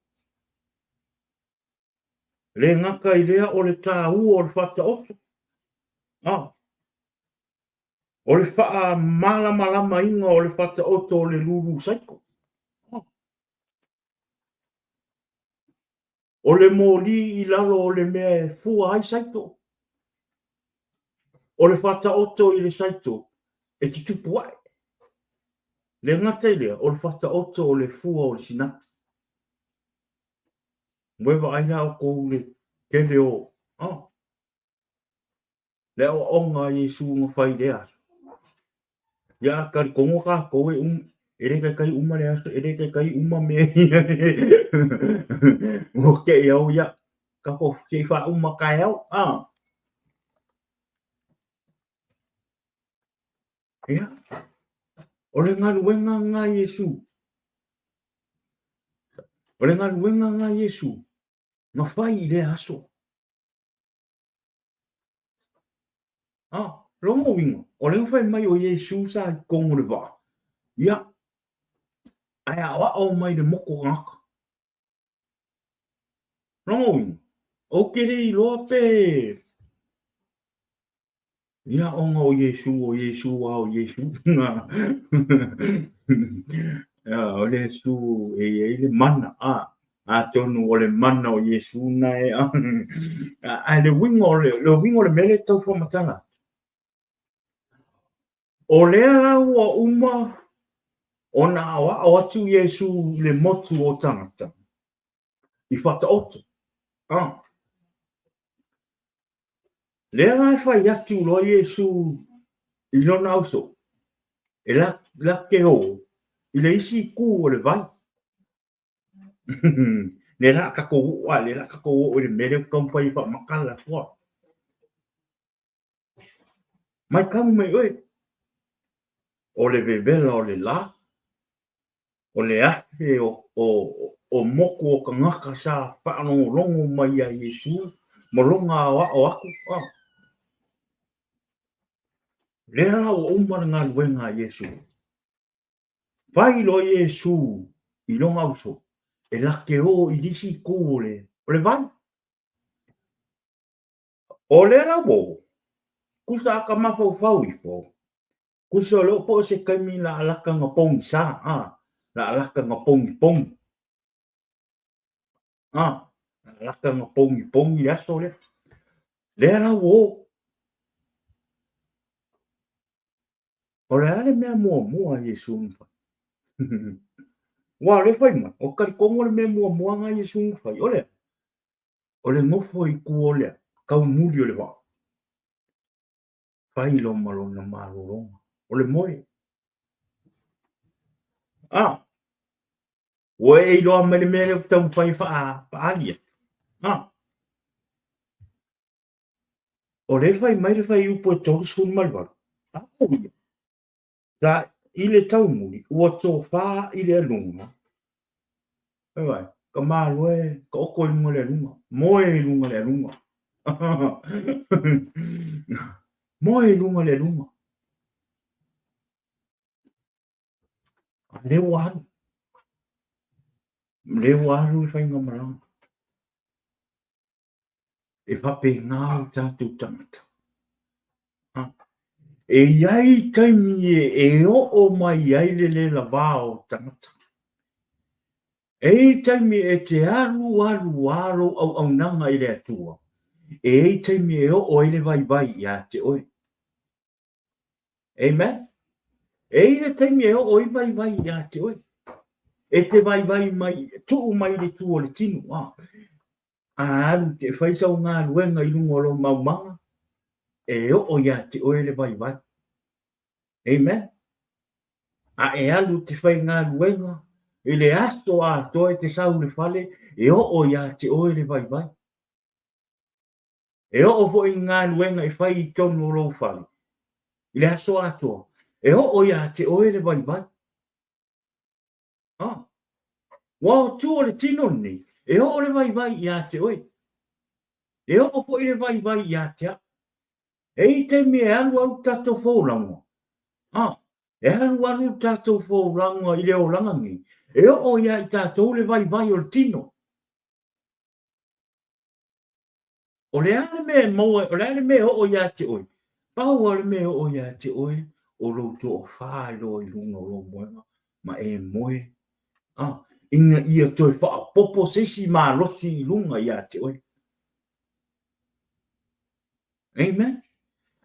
Le ngata i lea o le tāua o le whataoto. Ah. O le whaamalamalamainga o le whataoto o le lūlū saiko. Ah. O le mōlī i lalo o le mea e fua ai saito. O le whataoto i le saito e tutupu ae. Le gata i lea, o le whataoto o le fua o le sinapi. Moe vaai la outou le tele o, ah, Le aoaoga a Iesu na fai i lea aso. Ia talitonu kākou e um, e le taitai uma le aso, e le taitai uma mea ia. Ua teʻi au ia, kākou se i faauma taeao, ah. Ia, o le galuega lena a Iesu. O le galuega lena a Iesu na fai i lea aso. Ah, lona uiga, o lea ua fai mai o Iesu sa i totonu o le vaa, ia, ae aoao mai le motu o tagata. Lona uiga, ou te le iloa pe Ia, ona o Iesu, o Iesu a o Iesu. Ia, o Iesu e i ai le mana, a, atonu o le mana o Iesu na e, a le uiga o le, le uiga o le mea lea e tau faamatala atu. O lea la ua uma ona aoao atu Iesu i le motu o tagata i Fataoto. A. Lea la e fai atu loa Iesu i lona auso, e la, la te o i le isi itu o le vai. Le la tatou oo a, le la tatou oo i le mea lea ou te taumafai e faamatala atu a. Matau mai oe, o le vevela o le la. O le afe o moku o tagata sa faalogologo mai iā Iesu ma lona aoao atu, a. Lea la ua uma le galuega a Iesu. Fai loa Iesu i lona uso e late o i le isi itu o le vai. O lea la ua o, tusa a ta mafaufau ifo, Tusa o lea po o se taimi la a lata na pogisa, a, la a lata na pogipogi, a, la a lata na pogipogi le aso lea. Lea la ua o. O le a le mea muamua a Iesu na fai? Aua o lea e fai mai, o talitonu le mea muamua na Iesu na fai, o le a? O le nofo i tua o le a? Taumuli o le vaa. Fai loa ma lona malologa, o le moe. A, ua e iloa mai le mea lea ou te taumafai e faaali atu. A, o lea e fai mai le fuaiupu e 38, a o ia, sa i le taumuli, ua tofa i le aluga, Vaai, ka malo e ka oko i luga o le aluga, moe i luga o le aluga. Moe i luga o le aluga. A lea ua alu. Lea ua alu le faigamalaga. E faapena o tatou tagata. E i ai taimi e oo mai ai le le lavā o tagata. E i ai taimi e te alu alu lava lou auaunaga i le Atua, e i ai taimi e oo ai le vaivai ia te oe. Amen. E i ai le taimi e oo ai vaivai ia te oe. E te vaivai mai, tuu mai le tu o le tino. A, a alu te fai sau galuega i luga o lou maumaga, e oo ia te oe le vaivai. Amen. A e alu te fai galuega i le aso atoa e te sau i le fale, e oo ia te oe le vaivai. E oo foi i galuega e fai i totonu o lou fale i le aso atoa, e oo ia te oe le vaivai. Ah. Ua o tu o le tino lenei, e oo le vaivai ia te oe. E oo foi le vaivai ia te au. E i taimi e alu alu tatou folauga, ah, e alu alu tatou folauga i le olaga nei, e oo ia i tatou le vaivai o le tino. O le a le mea e maua, o le a le mea e oo ia te oe? Pau lava le mea e oo ia te oe, o lou toafa i loa i luga o lou moega ma e moe, a, ina ia toe faaopoopo se isi malosi i luga ia te oe. Amen.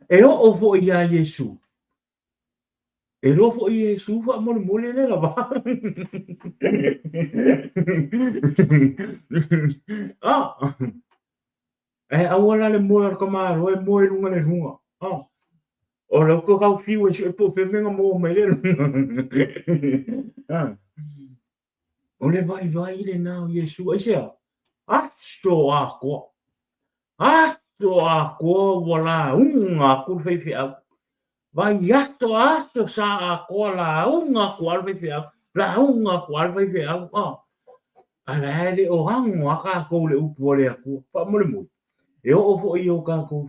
E oo foi iā Iesu. E iloa foi Iesu faamolemole le lava. Ah. E aua la le moe o le tamaloa e moe i luga le luga. Ah. O lau ko kau fiu e sue po fe menga mo mai le luga. Ah. O le vaivai lena o Iesu. Aisea? Aso atoa. Aso atoa ua lauga atu le faifeau. Vaiaso aso sa atoa lauga atu lava le faifeau. Lauga atu lava le faifeau. Ah. A la e le o ago a tatou le upu a le Atua. Faamolemole, e oo foi i o tatou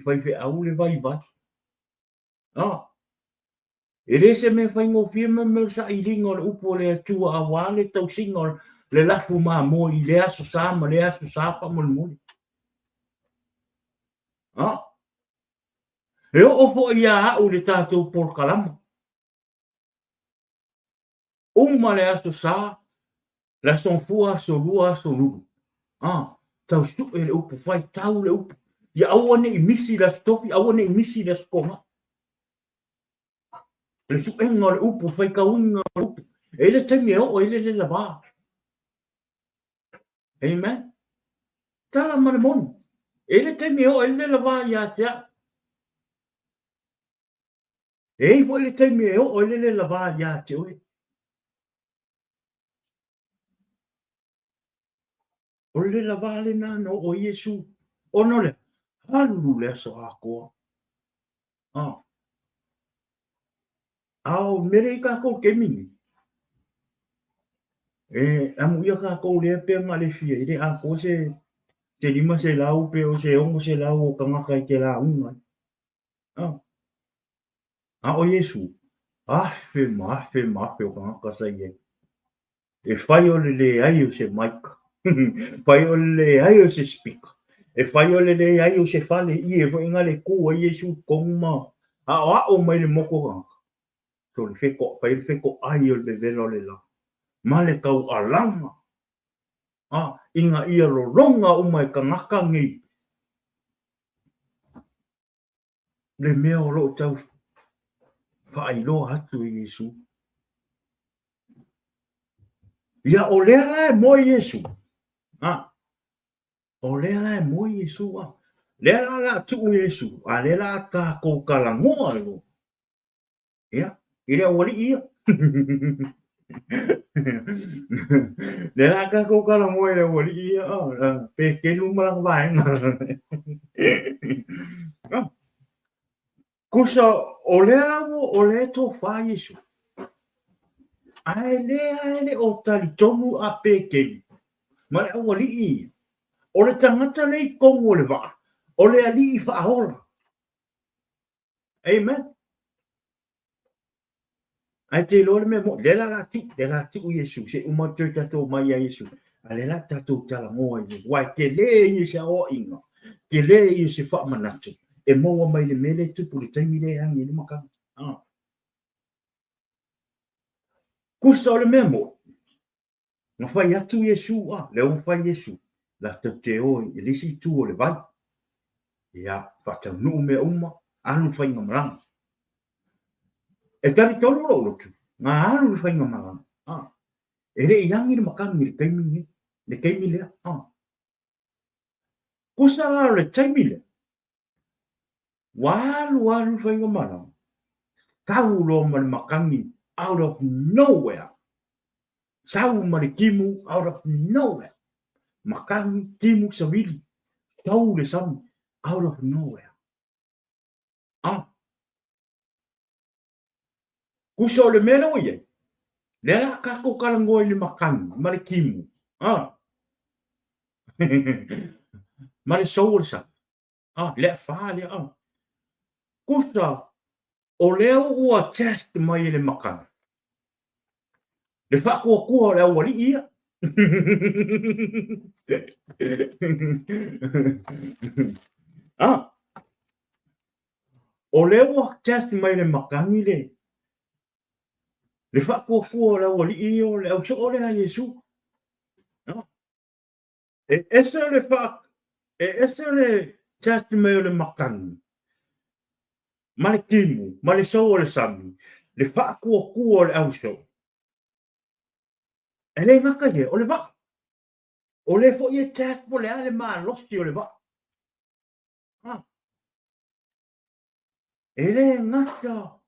faifeau le vaivai. Ah. E le se mea faigofie ma mea o le sailiga o le upu a le Atua aua le tausiga o le lafu mamoe i lea aso sa ma lea aso sa faamolemole. Ah. E oo foi ia au le tatou polokalama. Uma le aso sa, le aso gafua, aso lua, aso lulu. Ah, tau sue le upu, faitau le upu. Ia aua ne i misi le aso tofi, aua ne i misi le aso toga. Le suega o le upu, faitauina o le upu. E i ai le taimi e oo ai le lela va. Amen. Tala ma le moni. E i ai le taimi e oo ai le lela va ia te au. E i ai foi le taimi e oo ai le lela va ia te oe. O le lela va lena na oo ai Iesu. Ona o le alu le aso atoa. Ah. A o mea lea i tatou taimi nei. E amuia kākou lea pea ma le fia, i le atoa se se 500 pe o se 600 o tagata i te lauga ai. A, a o Iesu, afe ma afe ma afe o tagata sa i ai. E fai o le leai o se mic, fai o le leai o se speaker, e fai o le leai o se fale ie foi na le kū ai Iesu i totonu ma aoao mai le motu o tagata. So le feto, fai le fetoai o le vevela o le la, ma le taualaga, a, ina ia lologa uma e tagata nei le mea o lo o tau faailoa atu e Iesu. Ia, o lea la e moe Iesu, a, o lea la e moe Iesu, a, lea la la tuu Iesu, a lea la tākou talanoa loa. Ia, i le aualii ia. Lea la tatou talanoa i le aualii ia, Petelu ma lana vaega. Kusa, o lea ua, o lea e tofa Iesu. Ae lea e le o talitonu a Petelu ma le aualii ia, o le tagata lea i totonu o le vaa, o le alii faaola. Amen. Ae te iloa le mea moni, lea la la tuu, lea la tuu Iesu, se i uma toe tatou omai ia Iesu, a lea la tatou talanoa i Iesu, aua e tele ia se aoaiga, tele ia se faamanatu e maua mai le mea lea e tupu i le taimi lea e agi ai le makana. Ah. Kusa o le mea moni, Na fai atu Iesu, a, lea ua fai Iesu, latou te o i le isi itu o le vai. Ia, faataunuu mea uma, alu le faigamalaga. E talitonu lou loto, na alu le faigamalaga, a, e le i agi le makani i le taimi nei, le taimi lea, a. Kusa la o le taimi lea, ua alu alu le faigamalaga, sau loa ma le makani out of nowhere. Sau ma le timu out of nowhere. Makani, timu, savili, sau le sami out of nowhere. Ah. Kusa o le mea lea ua i ai, lea la tatou talanoa i le makani ma le timu, ah. Ma le sou o le sami. Ah, le afa lea, ah. Kusa, o lea ua test mai e le makani. Le faatuatua o le aualii ia. Ah. O lea ua test mai le makani le le faatuatua o le aualii ia o le ausoo lea a Iesu. Ah. E ese le fa, e ese le test mai o le makani ma le timu ma le sou o le sami, le faatuatua o le ausoo. E le gata ia, o le vaa. O lea foi e test po o le a le malosi o le vaa. Ha. E le gata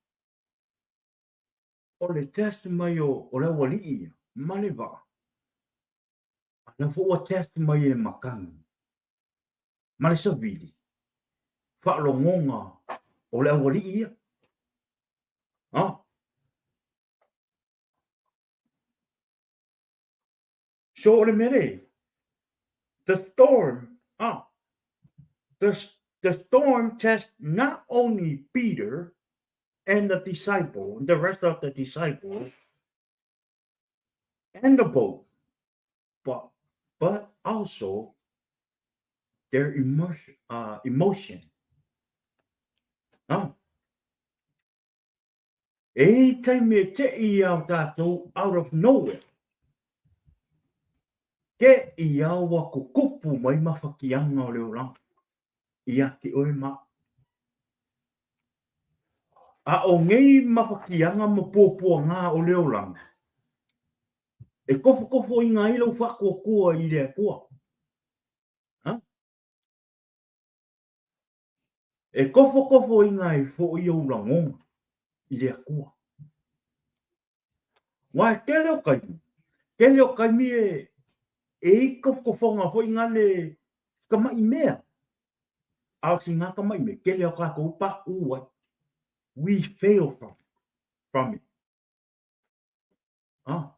o le test mai o, o le aualii ia ma le vaa. A lea foi ua test mai e le makani ma le savili faalogoga o le aualii ia. Ha? So o le mea lea, the storm, ah, the, the storm test not only Peter and the disciple, the rest of the disciples, and the boat, but, but also their emotion. Emotion. Ah. E i taimi e te i ao tātou out of nowhere. Te i ao wa kukupu mai mawhakianga o le oranga. I a te oe ma. A o ngei mawhakianga ma puapuangā o le oranga, e kofokofoinga ai lou whaakuakua i le Atua. Ha? E kofokofoinga ai foʻi ou lagona i le Atua. Wa e tele o kaimi, tele o kaimi e e i kofokofoga foi nga le kamaʻi mea. A o si nga kamaʻi mea, tele o kakou paʻu ai. We fail from, from it. Ah.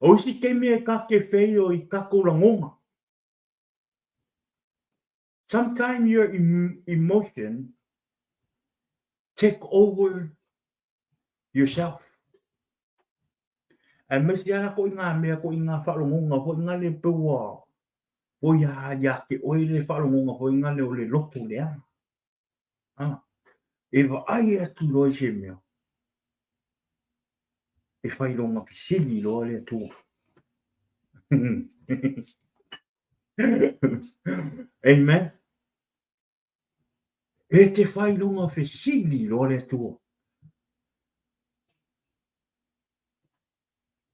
O isi taimi e ka te feio i tatou lagona. Sometimes your emotion take over yourself. Aemaise lava ko i ngā mea, ko i ngā whaalongonga foi ngā le peua o ia ia te oe le whaalongonga foi ngā le o le loto leaga. Ah, e vaai atu loa i se mea, e whai longa fesili loa le Atua. Amen. E te whai longa fesili loa le Atua.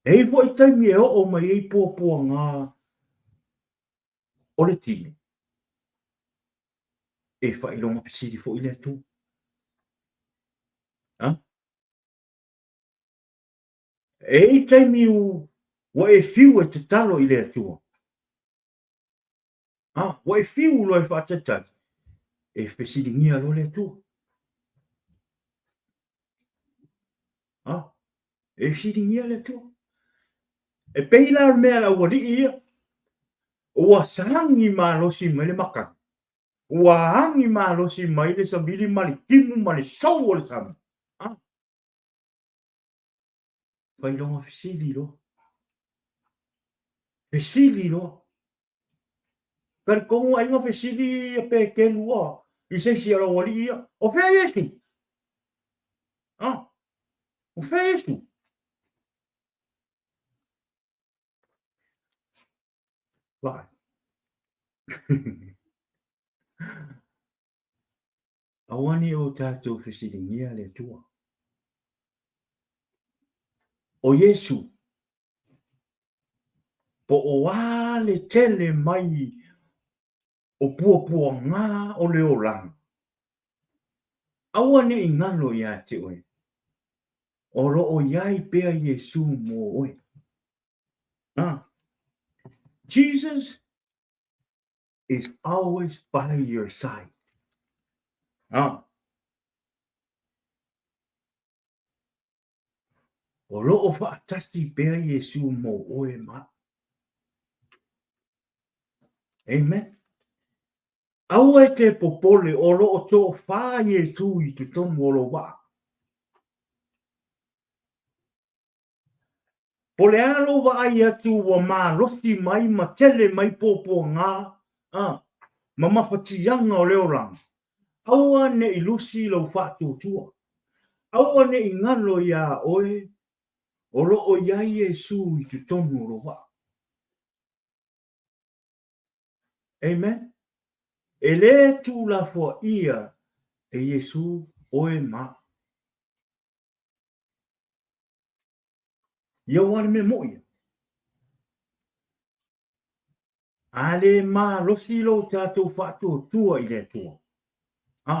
E i foi taimi e oo mai ei puapuaga o le tino, e faailoga fesili foi le Atua. Ha? E i taimi ua e fiu e tatalo i le Atua. Ha? Ua e fiu loa e faatalitali, e fesiligia loa le Atua. Ha? E fesiligia le Atua. E pei la o le mea a le aualii ia, ua sagi malosi mai le makani, ua agi malosi mai le savili ma le timu ma le sou o le sami. Ha? Failoga fesili loa. Fesili loa. Talitonu aiga fesili ia Petelu a i se isi o le aualii ia, O fea Iesu? A, o fea Iesu? Vaai. Aua ne i o tatou fesiligia le Atua. O Iesu, po o a le tele mai o puapuaga o le olaga, aua ne i galo iā te oe, o lo o i ai pea Iesu mō oe. Ah. Jesus is always by your side. Ah. O lo o faatasi pea Iesu mō oe ma. Amen. Aua e te popole o lo o tōwhā Iesu i totonu o lou waa. Po le a lou vaai atu ua malosi mai ma tele mai puapuaga, a, ma mafatiaga o le olaga, aua ne i lusi lou faatuatua, aua ne i galo iā oe o lo o i ai Iesu i totonu o lou vaa. Amen. E lē tuulafoaia e Iesu oe ma. Ia ua le mea moʻi ia. A le malosi lou tatou faatuatua i le Atua. A,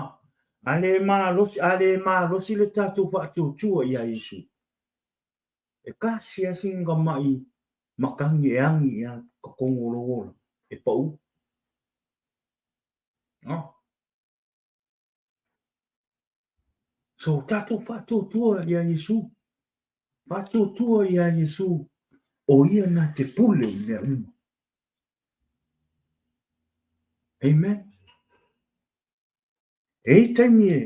a le malosi, a le malosi le tatou faatuatua iā Iesu. E kasi lava sina tamai matagi e agi ia totonu o lou ola, e paʻu. A. So tatou faatuatua iā Iesu. Faatuatua iā Iesu, o ia na te pule i mea uma. Amen. E i taimi e,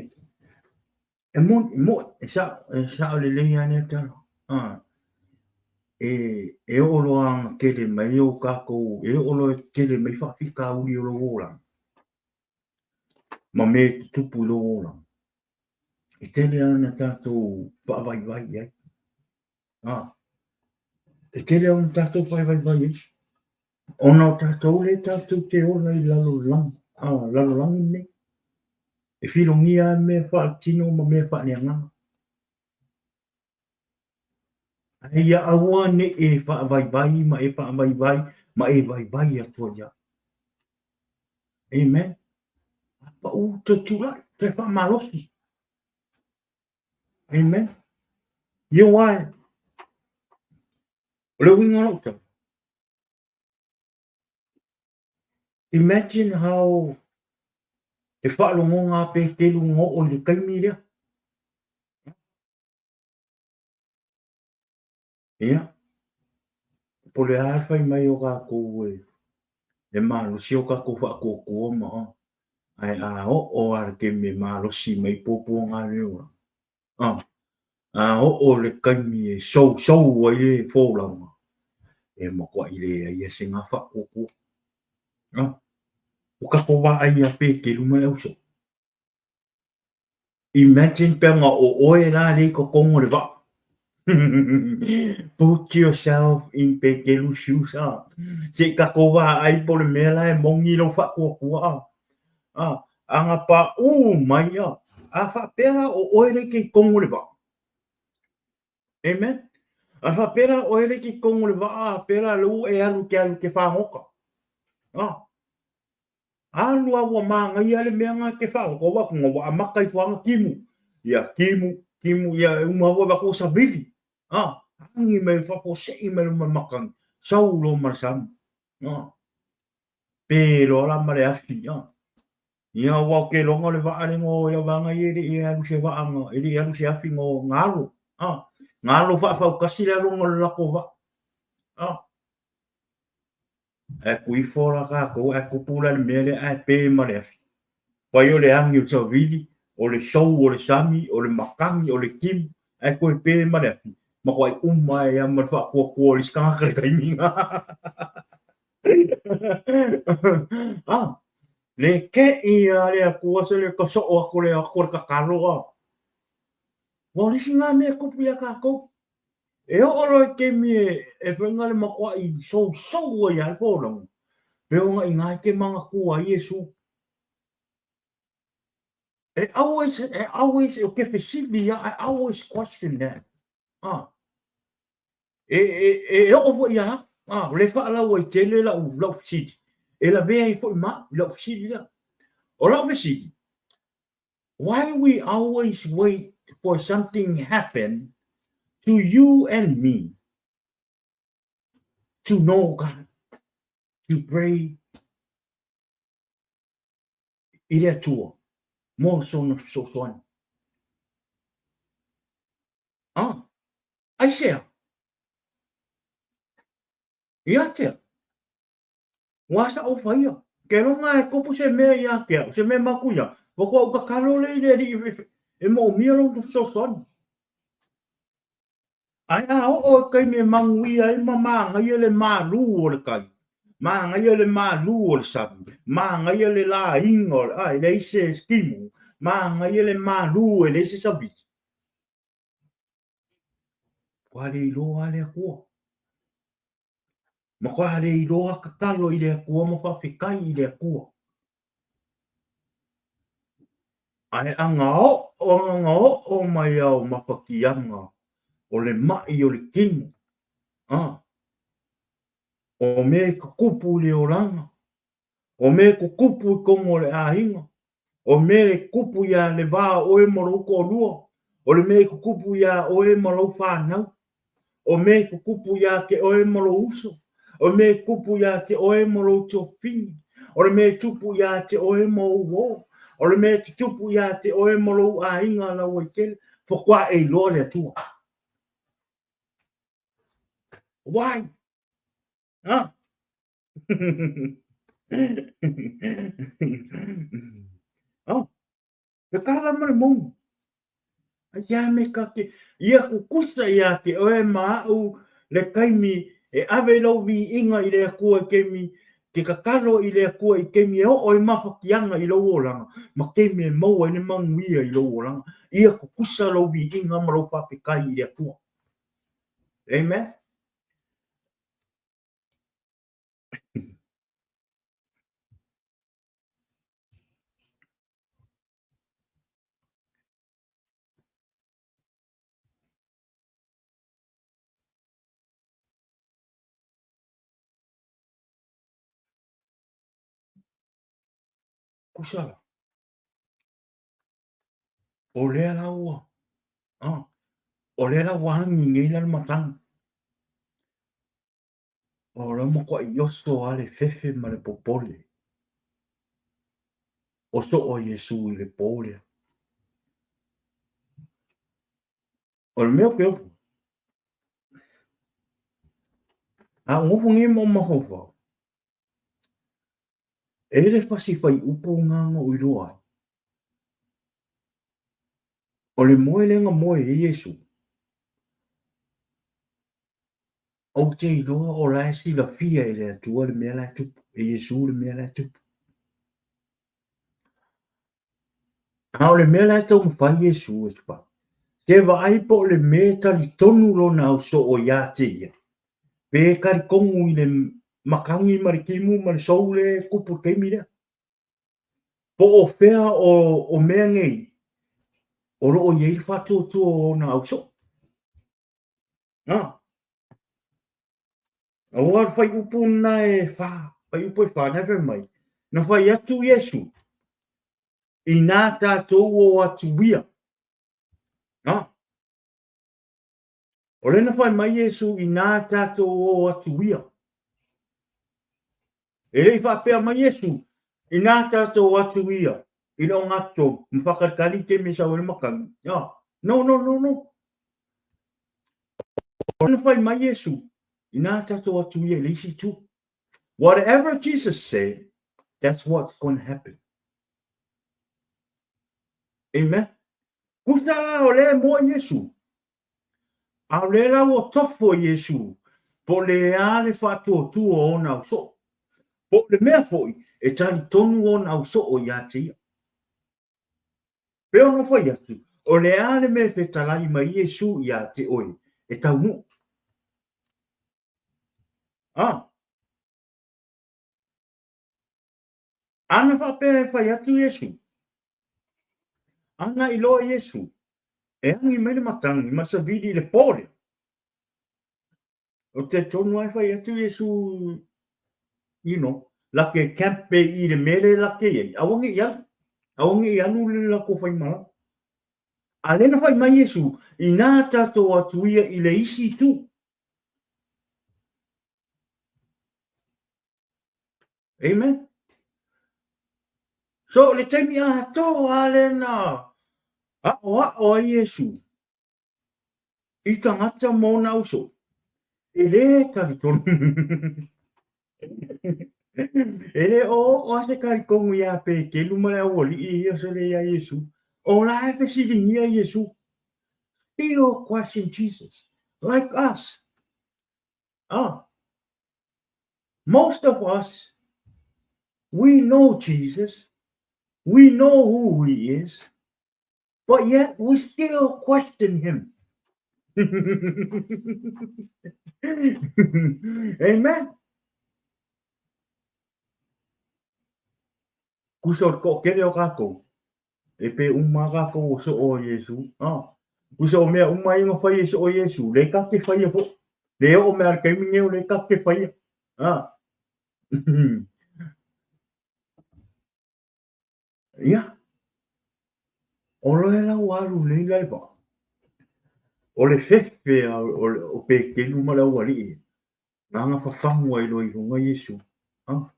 e mo, mo, e sa, e sao lelei a lea tala. Ah, e, e oo loa ana tele mai o kākou, e oo loa tele mai faafitauli o lou olaga. Ma mea e tutupu i lou olaga. E tele ana tatou faavaivai i ai. Ah, e tele ana tatou faavaivai ai. Ona o tatou le tatou te ola i lalolagi, ah, lalolagi nei. E filogia a mea faaletino ma mea faaleagaga. Ae ia aua ne i e faavaivai ma e faavaivai ma e vaivai atu ai au. Amen. A paʻu toe tulai, toe faamalosi. Amen. Ia aua e, o le uiga o lau tala, Imagine how le faalogoga a Petelu na oo i le taimi lea. Ia. Po le a le fai mai o tatou e e malosi o tatou faatuatua ma ae a oo lava i le taimi e malosi mai puapuaga le olaga, a oo i le taimi e sousou ai le folauga, e matuai leai lava se na faatuatua. Ua tatou vaai ia Peteru ma le ausoo. Imagine pe ana o oe la lea i totonu o le vaa. Put yourself in Peteru's shoes a. Se i tatou vaai po o le mea la e moni lou faatuatua a. A, ana paū mai a, a faapea la o oe lea e i totonu o le vaa. Amen. A faapea la o oe lea e i totonu o le vaa, a faapea la lea ua e alu e te alu e te fagota. A. Alu a ua manaia le mea na te faaoto ua atu ua amata ifo ana timu ia timu timu ia e uma ua atu ua savili a agi mai faafuasei mai luma matagi sau loa ma le sami a pe loa la ma le afi a ia aua ou te iloa o le vaa lea na o ai lau vaega ia e le i alu se vaa na e le i alu se afi na o na alo a na alo faafautasi le aloga o le latou vaa a Ae tuifo la tatou ae tupu la le mea lea ae pe ma le afi. Fai o le agi o le savili, o le sou o le sami, o le matagi, o le timu, ae toe pe ma le afi, matuai uma ai lava ma le faatuatua o le isi tagata i le taimi lena. Ah, le te'i lava le Atua se le sosoo atu o le atu o le tatalo. Ah. Ua o le isi lena mea e tupu ia tatou. E oo loa i taimi e faiga le matuai sousou ai lava le folauga, pe ona i ina e te manatua ai Iesu. E always, e always, ou te fesili lava, I always question that. Ah. E, e, e oo foi ia au, ah, o lea e faalauaitele lau, lau fesili. E lavea ai foi ma au i lau fesili lea. O lau fesili, Why we always wait for something happen to you and me to know God, to pray i le Atua mo sona fesoasoani. Ah, aisea? Ia te au. Ua sa ou faia. Ke loga e tupu se mea ia te au, se mea maku ia, faatoa ou tatalo lea i le Alii e moomia lona fesoasoani. Ae a oo i taimi e manuia ai ma manaia le malu o le tai, manaia le malu o le sami, manaia le lāina o le, a, e leai se timu, manaia le malu e leai se savili. Ua le iloa lava le Atua. Matua le iloa tatalo i le Atua ma faafetai i le Atua. Ae ana oo, ana oo mai ao mafatiaga o le ma'i o le tino, a, o mea e tutupu i le olaga, O mea e tutupu i totonu o le aiga, o mea e tutupu ia le va o oe ma lou toalua, o le mea e tutupu iā oe ma lou fanau, o mea e tutupu iā te oe ma lou uso, o mea e tutupu iā te oe ma lou tuafafine, o le mea e tupu iā te oe ma ou uo, o le mea e tutupu iā te oe ma lou aiga lauaitele, faatoa e iloa le Atua. Why? Ha? Oh, he kala ma le mouga. Ai te ame ka te, ia kukusa ia te oe ma au le taimi e ave i lau viiga i le Atua i taimi te tatalo i le Atua i taimi e oo ai mafatiaga i lou olaga ma taimi e maua ai le manuia i lou olaga. Ia kukusa lou viiga ma lou faafetai i le Atua. Amen. Kusa la. O lea la ua, ah, o lea la ua agi nei la le matagi. O lea matuai oso lava le fefe ma le popole. O soo Iesu i le pō lea. O le mea o ke ofu. A ou nofo nei ma ou mafaufau, e le fasi fuaiupu lena na ou iloa ai. O le moe lea na moe ai Iesu, ou te iloa o la e silafia e le Atua le mea la e tupu, e Iesu le mea la e tupu. A o le mea la e taumafai Iesu e fai, se vaai po o le mea e talitonu lona ausoo ia te ia, pe talitonu i le matagi ma le timu ma le sou lea e tupu i le taimi lea. Po o fea o mea nei o lo o i ai le faatuatua o ona ausoo. Aua o le fuaiupu lena e fa, fuaiupu e fa, na fai mai, na fai atu Iesu, inā tatou o atu ia. O lea na fai mai Iesu, inā tatou o atu ia. E le i faapea mai Iesu, inā tatou o atu ia i le ogatotonu ma faatalitali i taimi e sau ai le matagi. No, no, no, no. O lea na fai mai Iesu, inā tatou o atu ia i le isi itu. Whatever Jesus said, that's what's going to happen. Amen. Kusa la o lea e moe Iesu. A o lea la ua tofo Iesu, po o le a le faatuatua o ona ausoo. Po o le mea foi e talitonu ona ausoo ia te ia. Pei ona fai atu, o le a le mea e fetalai mai Iesu ia te oe e taunuu? A. Ana faapea e fai atu Iesu. Ana iloa Iesu, e agi mai le matagi ma le savili i le po lea. Ou te talitonu lava e fai atu Iesu, you know, lake camp pe i le mea lea lake i ai, aua ne i alu, aua ne i alu le latou faimalaga. A lea na fai mai Iesu, inā tatou atu ia i le isi itu. Amen. So, le taimi atoa lea na aʻoaʻo ai Iesu i tagata ma ona uso, e lē talitonu. E le oooo lava se talitonu iā Petelu ma le aualii ia sole iā Iesu. O la e fesiligia Iesu. Still question Jesus, like us. Ah. Most of us, we know Jesus, we know who he is, but yet we still question him. Amen. Kusa o le toatele o kākou, e pē uma lava kākou o soo a Iesu. Ah, kusa o mea uma ia na fai e soo Iesu, lē tatou te faia foi. Lē oo mai lava i le taimi nei o lē tatou te faia. Ah. Ia. O lea la ua alu nei la le vaa. O le fefe a o Petelu ma le aualii, na na fafagu ai loa i luga Iesu. Ah.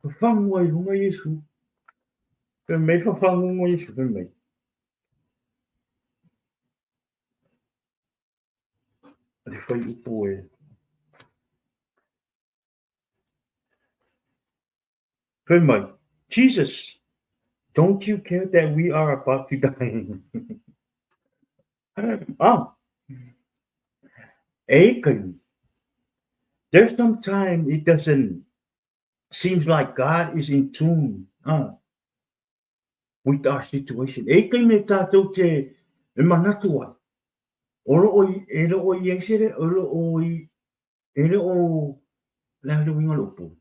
Fafagu ai i luga Iesu. Fai mai fafagu Iesu, fai mai. Le fuaiupu e. Fai mai, Jesus, don't you care that we are about to die? Ah, e kaimi. There's some time it doesn't seems like God is in tune with our situation. E kaimi e tātou te e manatu ai. O loo i, e loo i ai se, o loo i, e le o, le a le uiga o le upu.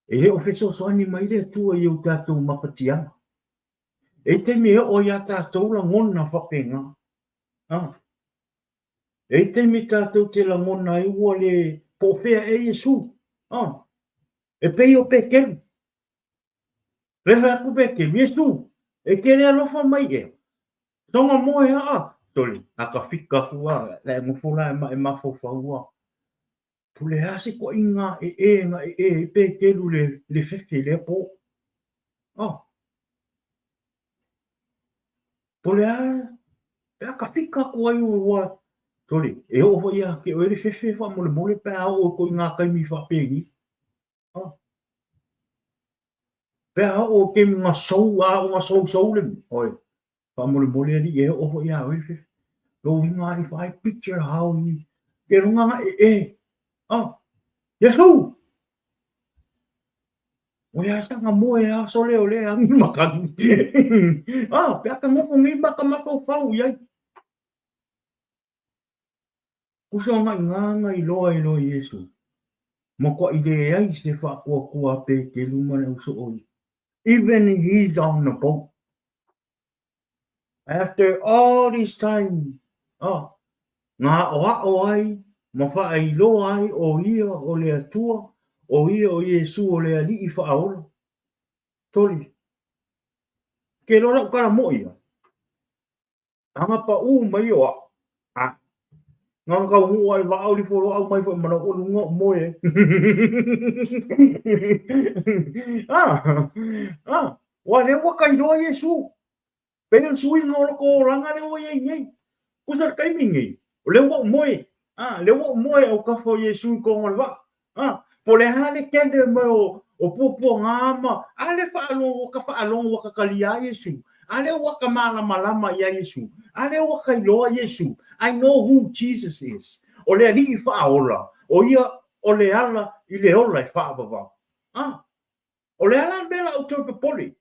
E le o fesoasoani mai le Atua i o tātou mapatiaga. E taimi e oo ai a tātou lagona faapena. Ah. E taimi tātou te lagona ai ua le po o fea e Iesu. Ah. E pei o Petelu. Le fai atu Petelu, Iesu, e te le alofa mai ea. Tonga moe aa. Tole, a ka fika aku a, la e nofo la e ma e mafaufau a. Po le a se koʻiga e e na e e ai Petelu le, le fefe i lea pō. Oh. Po le a, pe a ka fika aku ai ua Sole, e oo foi ia te oe le fefe faamolemole pe a oo atu i ngā taimi faapeni. Oh. Pe a oo i taimi nga sou, a o nga sou sou le mea, oi, faamolemole alii e oo foi ia oe le fefe. Lou uiga if I picture how he, ke runga nga e e. Oh, Yesu! O le a sanga moe a sole o le angi makani. Ah, pe a ka nofo nei ma ka mafaufau i ai. Kusa nga i ngā nga i loa i loa Iesu. Matuaʻi leai se faatuatua a Petelu ma le ausoo ia. Even he's on the boat. After all this time, oh, nga aʻoaʻo ai ma faailoa ai ʻo ia o le Atua, ʻo ia o Iesu o le Aliʻi Faʻaola. Toli. Ke loa lau kala moʻi ia. Aga paʻū mai o aʻu. A. Nga kau nuu ai vaa oli folo au mai foi mana o lunga o moe. Ah, ah, wa le ua kai loa Iesu. Pe le suiga o loko olaga le ua iai nei. Kusa le taimi nei, o le ua ou moe. Ah, le ua ou moe au kafa o Iesu i konga o le vaa. Ah, po o le a le tele mai o, o puapuaga ma, a le faalogo, ua ka faalogo ua ka talia ai Iesu. A le ua ka malamalama iā Iesu. A le ua ka iloa Iesu. I know who Jesus is. O le Alii faaola, o ia o le ala i le ola e faavavau. Ah, o le a la le mea la outou popole?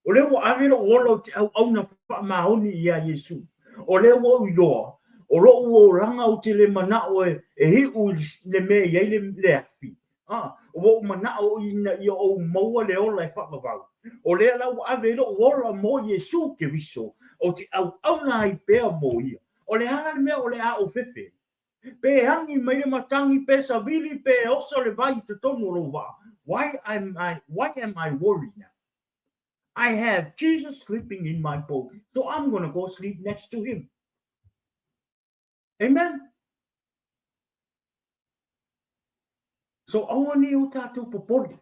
O lea ua ave lou ola ou te auauna faamaoni iā Iesu. O lea ua ou iloa, o loʻu olaga ou te le manaʻo e, e iʻu i le mea e i ai le, le afi. A, ua ou manaʻo ina ia ou maua le ola e faavavau. O lea la ua ave ai loʻu ola mo Iesu Keriso, ou te auauna ai pea mo ia. O le a la le mea o le a ou fefe? Pe agi mai le matagi, pe savili, pe oso le vai i totonu o lou vaa. Why am I, why am I worried now? I have Jesus sleeping in my boat, so I'm gonna go sleep next to him. Amen? So aua nei o tātou popole.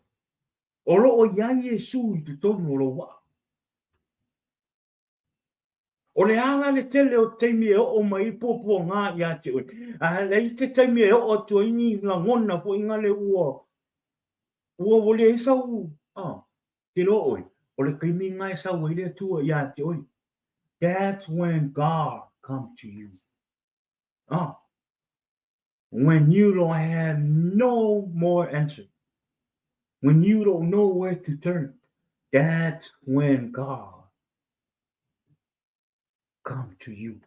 O loo i ai Iesu i totonu o lou waa. O le a la le tele o taimi e oo mai ai puapuaga iā te oe. A leai se taimi e oo atu ai ni lagona foi nga le ua ua ua leai sau a te loa oe. O le taimi nga e sau ai le Atua iā te oe. That's when God come to you. Ah, when you don't have no more answer. When you don't know where to turn. That's when God come to you.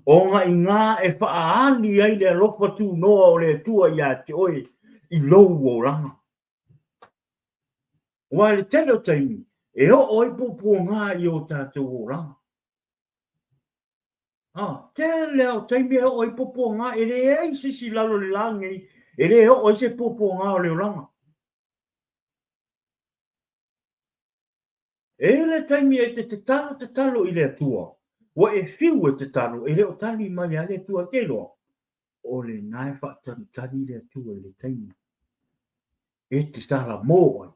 O nga i ngā e whaaali ai le alofa tūnoa o le Atua iā te oe i lou oranga. Aua i le tele o taimi, e oo ai puapuaga i o tātou oranga. Ah, tele o taimi e oo ai puapuaga, e leai se isi i lalo o le la nei, e le oo ai se puapuaga o le olaga. E i le taimi e te tatalo tatalo i le Atua, ua e fiu e tatalo, e le o tali mai a le Atua te iloa, o lena e faatalitali le Atua i le taimi e te salamō ai,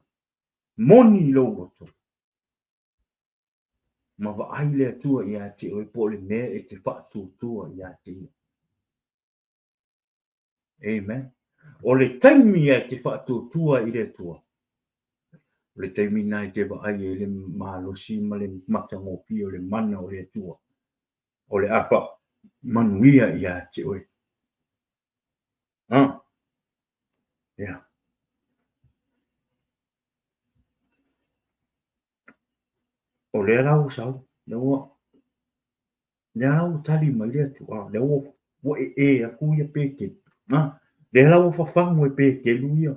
moni i lou loto, ma vaai le Atua iā te oe po o le mea e te faatuatua iā te ia. Amen. O le taimi e te faatuatua i le Atua, o le taimi na e te vaai ai le malosi ma le matagofie o le mana o le Atua, o le a faamanuia iā te oe. Ah. Yeah. O lea la ua sau, lea ua, lea la ua tali mai le Atua, lea ua, ua ee aku ia Petelu, a, lea la ua fafagu e Petelu ia,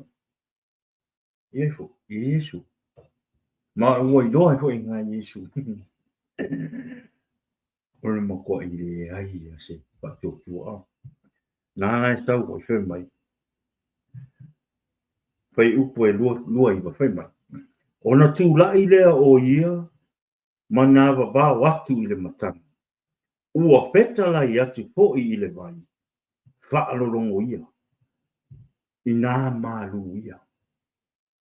ia ifo, i Iesu. Ma ua iloa ai foi ngā Iesu. O le matuaʻi leai ia se faatuatua. Nāna e sau ai, fai mai. Fai upu e 29, fai mai. Ona tulaʻi lea o ia ma nā vavao atu i le matagi. Ua fetalai atu hoʻi i le vai, faalologo ia, inā malū ia.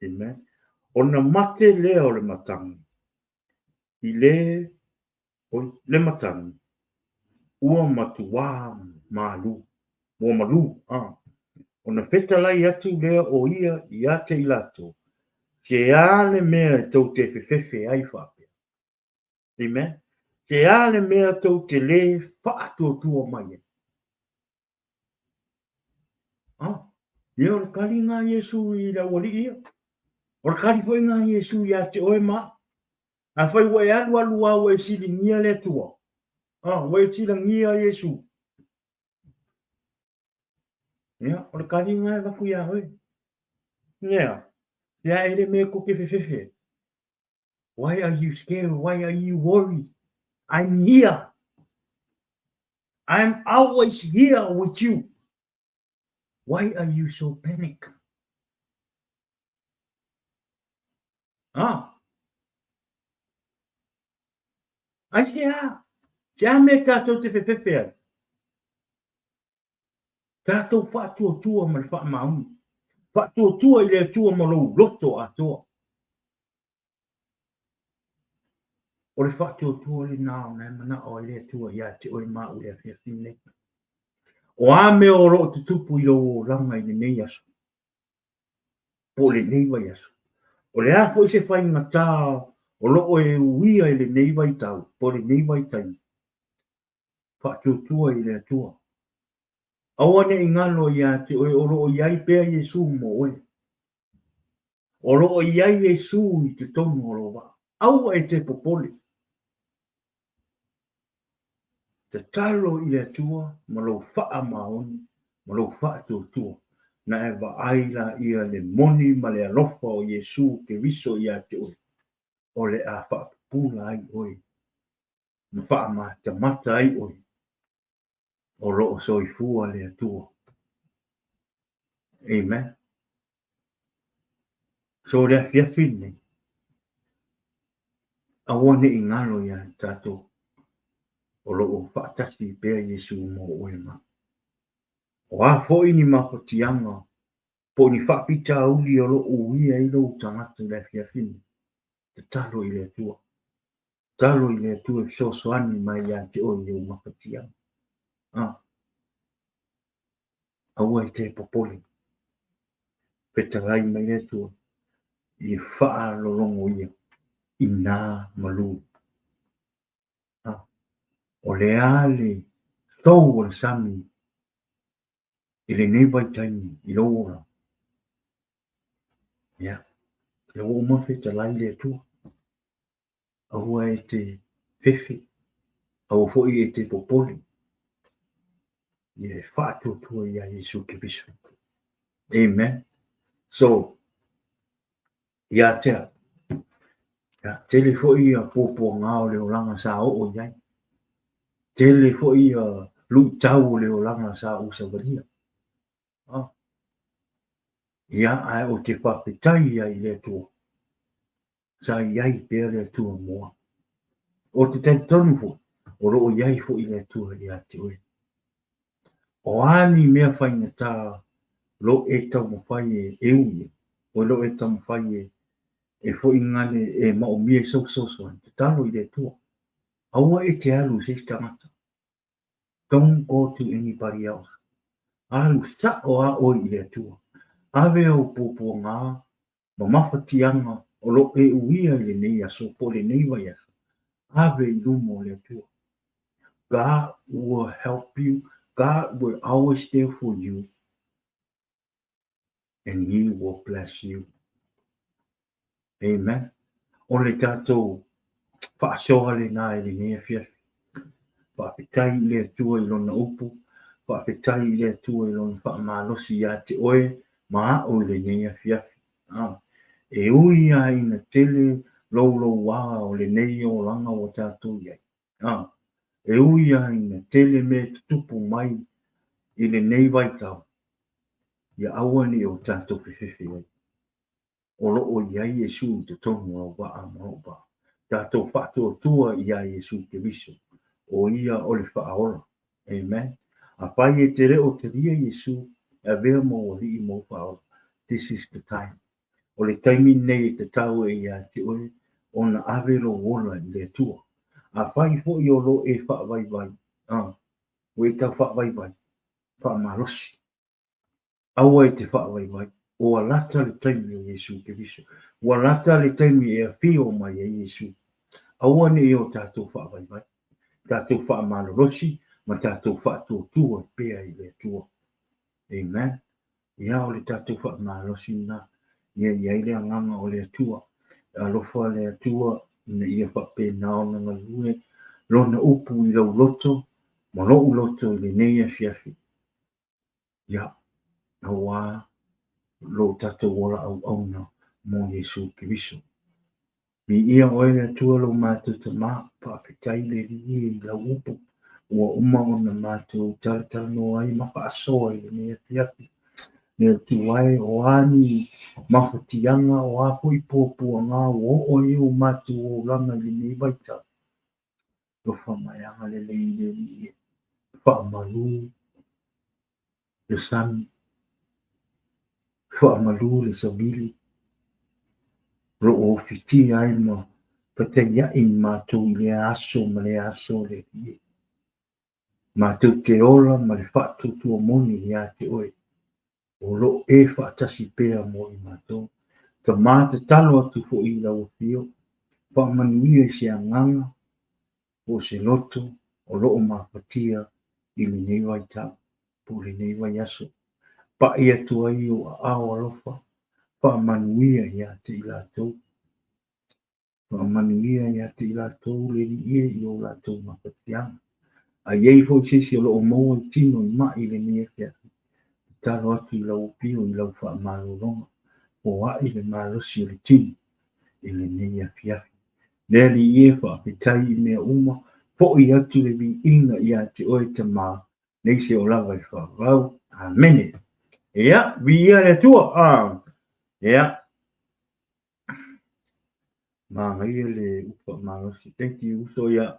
Amen. Ona mate lea o le matagi, i le, oi, le matagi, ua matuā. malu, ua malū, a. Ona fetalai atu lea o ia ia te i latou, Se a le mea e tou te fefefe ai faapea? Amen. Se a le mea tou te lē faatuatua mai ai? Ah, ia o le kali lena a Iesu i le aualii ia. O le kali foi lena a Iesu ia te oe ma au. Afai ua e alu alu lava ua e siligia le Atua, ah, ua e silagia Iesu. Ia, o le kali lena e avatu ia oe. Ia, ia e le mea tou te fefefe. Why are you scared? Why are you worried? I'm here. I'm always here with you. Why are you so panic? Ah. Ai se a? Se a mea tātou te fefefe ai? Tātou whaatuatua ma le whaamauni. Whaatuatua i le Atua ma lou loto atoa. O le faatuatua lenā ona e manao ai le Atua ia te oe ma au i le afiafi lenei. O a mea o lo o tutupu i lou olaga i lenei aso, po o lenei vaiaso, o le a foi se faigata o lo o e uia i lenei vaitau po o lenei vaitaimi, faatuatua i le Atua. Aua ne i galo ia te oe o lo o i ai pea Iesu mo oe. O lo o i ai Iesu i totonu o lou vaa. Aua e te popole. Tatalo i le Atua ma lou faamaoni ma lou faatuatua, na e vaai laia le moni ma le alofa o Iesu Keriso ia te oe, o le a faapupula ai oe ma faamatamata ai oe o lo o soifua le Atua. Amen. So le afiafi lenei, aua ne i galo ia tatou o lo o faatasi pea Iesu mo oe ma. O a foi ni mafatiaga po o ni faafitauli o lo o uia ai lou tagata i le afiafi lenei, tatalo i le Atua. Tatalo i le Atua e fesoasoani mai ia te oe i ou mafatiaga. Ah. Aua e te popole. Fetalai mai le Atua i faalologo ia i nā malū. Ah. O le a le sou o le sami i lenei vaitaimi i lou ola. Ia, lea ua uma fetalai le Atua. Aua e te fefe, aua foi e te popole. Ia e faatuatua ia Iesu Keriso. Amen. So, ia te au, ia, tele foi ia puapuaga o le olaga sa oo i ai. Tele foi ia luitau o le olaga sa ou savalia. Ah. Ia, ae ou te faafetai ai i le Atua. Sa i ai pea le Atua mo au. O te talitonu foi, o lo o i ai foi le Atua ia te oe. O a ni mea faigata lo e taumafai e e uia, o lo e taumafai e e foʻigale e maomia i sou fesoasoani, tatalo i le Atua. Aua e te alu i se isi tagata. Don't go to anybody else. Alu sao a oe i le Atua. Ave ou puapuaga ma mafatiaga o lo e uia i lenei aso po o lenei vaiaso, ave i luma o le Atua. God will help you. God will always there for you and he will bless you. Amen. O le tatou faasoa lenā i lenei afiafi. Faafetai i le Atua i Lona upu, faafetai i le Atua i Lona faamalosi ia te oe ma a'u i lenei afiafi. A, e ui lava ina tele loulouā o lenei olaga ua tatou i ai. A, e ui lava ina tele mea e tutupu mai i lenei vaitau, ia aua ne i o tatou fefefe ai. o lo o i ai Iesu i totonu o lau vaa ma lou vaa. Tatou faatuatua iā Iesu Keriso, o Ia o le Faaola. Amen. Afai e te le o talia Iesu e avea ma ou Alii ma ou Faaola, this is the time. O le taimi lenei e tatau ai ia te oe ona ave lou ola i le Atua. Afai foi o lo e faavaivai, a, Ua e tau faavaivai, faamalosi. Aua e te faavaivai, ua lata le taimi o Iesu Keriso. Ua lata le taimi e afio mai ai Iesu. Aua ne i o tatou faavaivai, tatou faamalolosi ma tatou faatuatua pea i le Atua. Amen. Ia, o le tatou faamalosi lena, ia i ai le agaga o le Atua. Alofa le Atua ina ia faapena ona galue Lona upu i lou loto ma lou loto i lenei afiafi. Ia, aua lo tatou ola auauna mo Iesu Keriso. Viia oe le Atua lo matou Tama, faafetai le Alii i lau upu, ua uma ona matou talatalanoa ai ma faasoa i lenei afiafi. Le Atua e, o a ni mafatiaga, o a foi puapuaga ua oo ai o matou olaga i lenei vaitau, alofa ma e agalelei i le Alii e faamalu le sami, faamalu le savili, o lo o ofitia ai ma fetaiai matou i lea aso ma lea aso le Alii e. Matou te ola ma le faatuatua moni ia te oe, o lo o e faatasi pea mo i matou. Tama tatalo atu foi i lau afio, faamanuia i se agaga po o se loto o lo o mafatia i lenei vaitau po o lenei vaiaso. Pai atu ai ou aao alofa, faamanuia ia te i latou. Faamanuia ia te i latou le Alii e i o latou mafatiaga. A i ai foi se isi o lo o maua i tino i mai i lenei afiafi, tatalo atu i lau afio i lau faamalologa, foai le malosi o le tino i lenei afiafi. Le Alii e, faafetai i mea uma, foi atu le viiga ia te oe Tama, nei se o lava i le faavavau. Amene. Ia, viia le Atua. Ah, ia. Manaia le upu faamalosi. Thank you uso ia.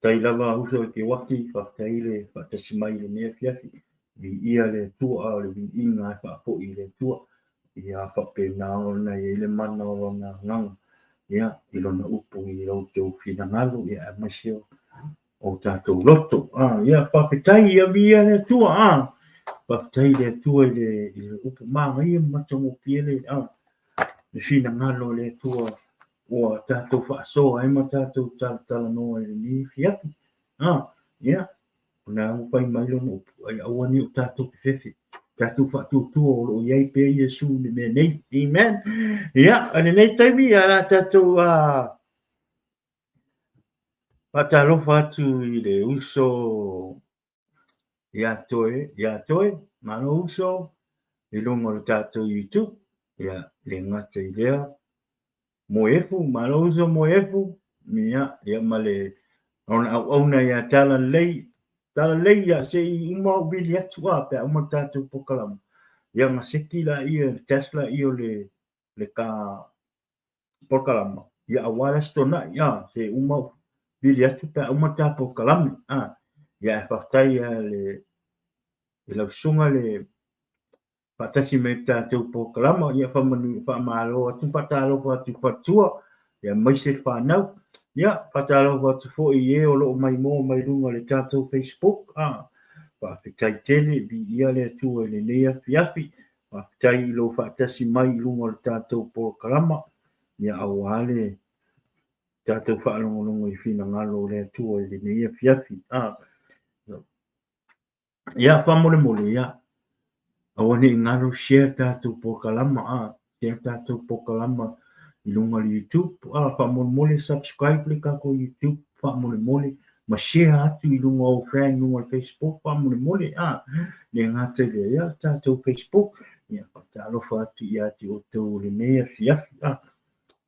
Tai lava uso i te waki, faafetai le faatasi mai i lenei afiafi. Viia le Atua, a o le viiga e faafoi i le Atua. Ia faapena ona i ai le mana o lona agaga, ia, i lona upu i lo outou finagalo, ia aemaise o tatou loto. Ah, ia, faafetai, ia viia le Atua. Ah, faafetai i le Atua i le upu manaia ma matagofie le, ah, le finagalo o le Atua ua tatou faasoa ai ma tatou talatalanoa i lenei afiafi. Ah, ia, o lena ua fai mai lona upu, ai aua ne i o tatou fefefe, tatou faatuatua o lo o i ai pea Iesu i le mea nei. Amen. Ia, i lenei taimi, ia la tatou faatalofa atu i le uso ia toe, ia toe, malo uso, i luga o le tatou YouTube, ia, le gata i lea, Moefu, malo uso Moefu, ia, ia ma le ona auauna ia Talalelei, Talalelei, ia, se i uma ou vili atu a, pe a uma le tatou polokalama, ia ona seki laia, test laia o le ka polokalama, ia aua le Aso Toonai, a, se uma ou vili atu pe a uma le ta polokalame, a, ia ae faafetai lava le, i lau susuga le faatasi mai le tatou polokalama, ia faamanu, faamalo atu, faatalofa atu i faletua, ia aemaise le fanau, ia faatalofa atu foi i e o lo o maimoa mai luga o le tatou Facebook, a, faafetai tele, viia le Atua i lenei afiafi, Faafetai i lou faatasi mai i luga o le tatou polokalama, ia aua le tatou faalogologo i finagalo o le Atua i lenei afiafi. Ah. Ia, faamolemole, ia, aua ne i galo share tatou polokalama, ah, share tatou polokalama i luga o le YouTube, ah, faamolemole subscribe le tatou YouTube, faamolemole ma share atu i luga o friend luga o le Facebook faamolemole a le gata i lea ia tatou Facebook ia faatalofa atu ia te outou i lenei afiafi a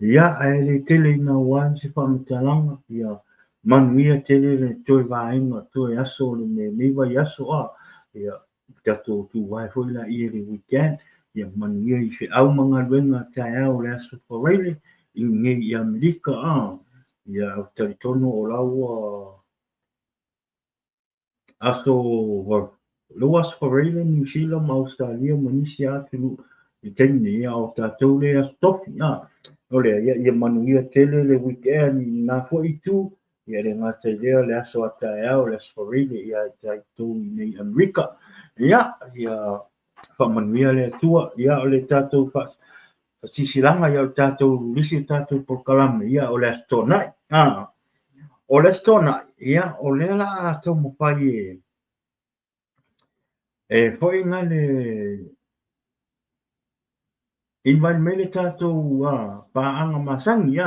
ia ae le tele ina ua se faamatalaga ia manuia tele le toe vaega toe aso o lenei vaiaso a ia tatou tuvae foi laia i le weekend, ia manuia i feau ma galuega taeao o le aso Faraile i inei i Amerika a ia ou te talitonu o la ua aso la ua aso Faraile Niu Sila ma Ausetalia ma nisi atunuu i le taimi nei a o tatou le aso Tofi a o lea ia, ia manuia tele le weekend i lena foi itu. Ia e le gata i lea o le aso a taeao, le aso Faraile ia tatou i nei Amerika. Ia, ia faamanuia le Atua. Ia o le tatou faasilasilaga, ia o le tatou lisi o tatou polokalame, ia o le Aso Toonai. O le Aso Toonai, ia o lea la a taumafai e e foi na le invite mai le tatou paaga masani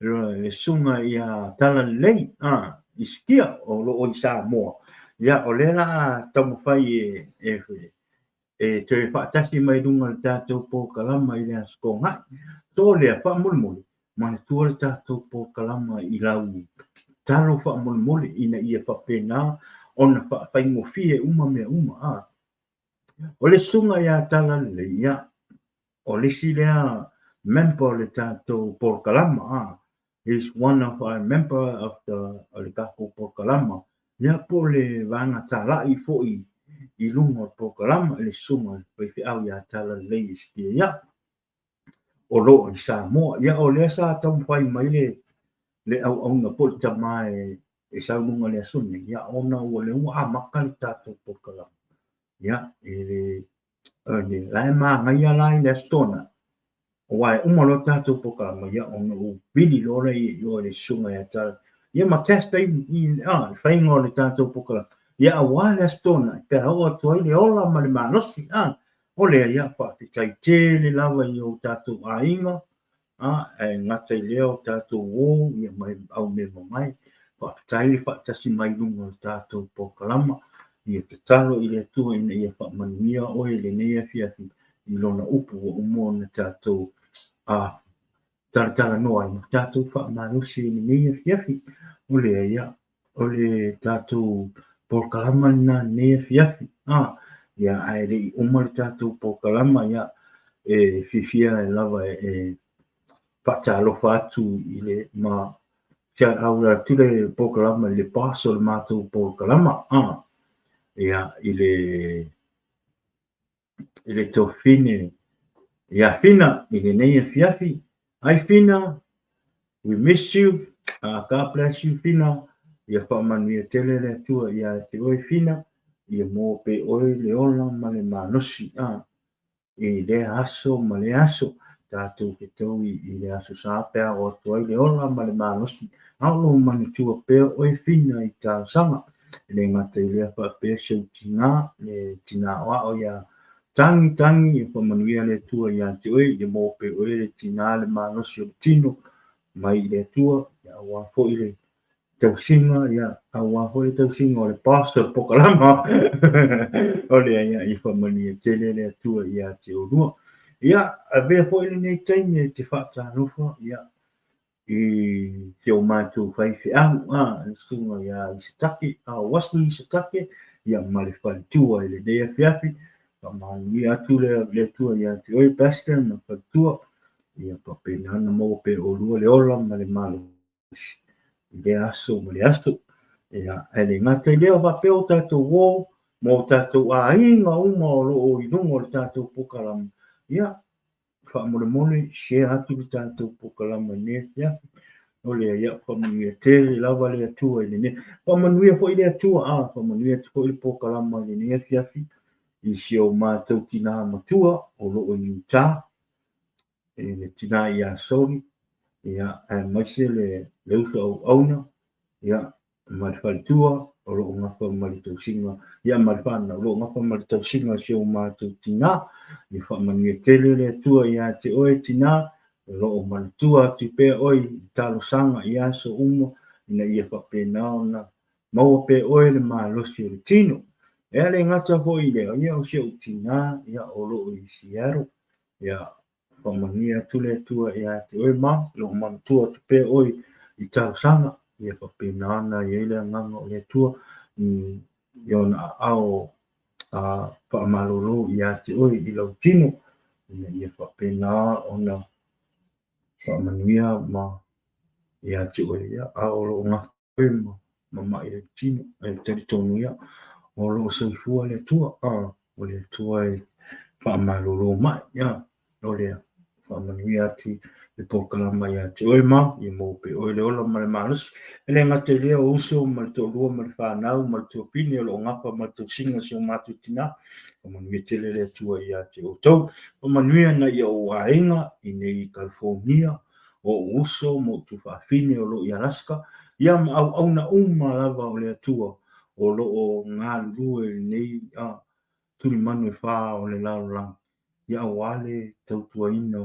le susuga ia Talalelei Isikia o lo o i Samoa. Ia o lea la a taumafai e toe faatasi mai luga o le tatou polokalama i le Aso Toonai. So lea faamolemole, manatua le tatou polokalama i lau tatalo faamolemole ina ia faapena ona faafaigofie uma mea uma. O le susuga ia Talalelei, ia, o le isi lea member o le tatou polokalama, he is one of our member of the o le tatou polokalama, ia po o le vaega talai foi i luga o le polokalama i le susuga i le faifeau ia Talalelei Esikia ia o lo o i Samoa. Ia o lea sa taumafai mai le le auauna po o le tama e sau luga i le aso nei, ia ona ua lea ua amata le tatou polokalama. Ia e le la e manaia la i le Aso Toonai, aua e uma loa le tatou polokalama, ia ona ou vili loa lea i o i le susuga ia Tala, ia ma test ai le faiga o le tatou polokalama, ia aua le Aso Toonai pe a oo atu ai le ola ma le malosi. O lea, ia, faafetai tele lava i o tatou aiga, ae gata i lea o tatou uo ia ma au mea mamae. Faafetai le faatasi mai i luga o le tatou polokalama. Ia tatalo i le Atua ina ia faamanuia oe i lenei afiafi i Lona upu ua uma ona tatou talatalanoa ai ma tatou faamalosi i lenei afiafi. O lea, ia, o le tatou polokalama lena i lenei afiafi. Ia, ae le i uma le tatou polokalama, ia, e fiafia lava e faatalofa atu i le ma shout out atu le polokalama i le boss o le matou polokalama, ia, i le i le tofine ia Fina i lenei afiafi. Hi Fina, we miss you. God bless you Fina. Ia faamanuia tele le Atua ia te oe Fina. Ia maua pea oe le ola ma le malosi. I lea aso ma lea aso. Tatou fetaui i le Aso Sa pe a oo atu ai le ola ma le malosi. A o lo o manatua pea oe Fina i talosaga. E le gata i lea faapea si ou tina, le tina aoao ia Tangi, Tangi, ia faamanuia le Atua ia te oe, ia maua pea oe le tina le malosi o le tino mai i le Atua, ia aua foi le tausiga, ia aua foi le tausiga o le boss o le polokalama. O lea, ia, ia faamanuia tele le Atua ia te oulua. Ia, avea foi lenei taimi e te faatalofa, ia, i si o matou faifeau, le susuga ia Isatake, Wesley Isatake, ia ma le faletua i lenei afiafi. Faamanuia atu le Atua ia te oe, Pastor, ma le faletua, ia faapena ona maua pea e oulua le ola ma le malosi i lea aso ma le aso. Ia, ae le gata i lea, faapea o tatou uo ma o tatou aiga uma o lo o i luga o le tatou polokalama, ia, faamolemole share atu le tatou polokalama i lenei afiafi. O lea, ia, faamanuia tele lava le Atua i lenei. Faamanuia foi le Atua, a, faamanuia atu foi le polokalama i lenei afiafi i si o matou tina matua o lo o i Utah, i le tina ia Soli, ia, aemaise le uso auauna, ia, ma le faletua o lo o gafa ma le tausiga, ia ma le fanau o lo o gafa ma le tausiga o si o matou tina. Ia faamanuia tele le Atua ia te oe tina, o lo o manatua atu pea oe i talosaga i aso uma, ina ia faapena ona maua pea oe le malosi o le tino. E le gata foi i lea, ia o si ou tina, ia o lo o i Seattle, ia Faamanuia atu le Atua ia te oe ma lo o manatua atu pea oe i talosaga, ia faapena ona i ai le agaga o le Atua i ona aao faamalolo ia te oe i lau tino, ina ia faapena ona faamanuia ma ia te oe, ia, a o lo o oe ma ma'i o le tino, e talitonu ia, o lo o soifua le Atua, o le Atua e faamalolo mai, o lea, faamanuia atu Le polokalama ia te oe Mau, ia maua pea e oe le ola ma le malosi. E le gata i lea o uso ma le toalua ma le fanau ma le tuafafine o lo o gafa ma le tausiga o si o matou tina. Faamanuia tele le Atua ia te outou. Faamanuia nai ou aiga i nei i Kalifonia, o ou uso ma ou tuafafine o lo o i Alaska, ia ma auauna uma lava o le Atua o lo o galulue i lenei tulimanu e fa o le lalolagi, ia aua le tautuaina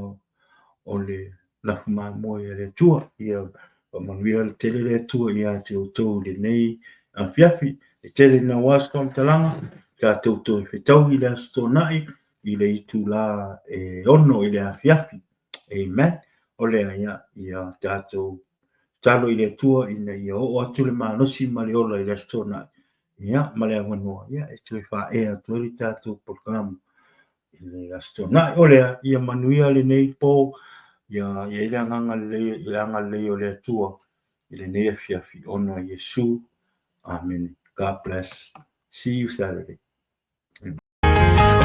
o le lafu mamoe a le Atua. Ia faamanuia tele le Atua ia te outou i lenei afiafi. E tele naua se faamatalaga, tatou toe fetaui i le Aso Toonai i le itula e 6 i le afiafi. Amen. O lea, ia, ia tatou tatalo i le Atua ina ia oo atu le malosi ma le ola i le Aso Toonai, ia, ma le avanoa, ia, e toe faaea atu ai le tatou polokalama i le Aso Toonai. O lea, ia manuia lenei po, ia i ai le agaga lelei, le agalelei o le Atua i lenei afiafi ona o Iesu. Amene. God bless. See you Saturday.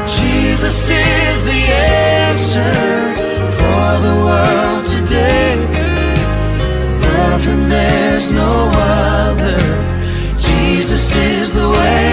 Jesus is the answer for the world today. Above him there's no other. Jesus is the way.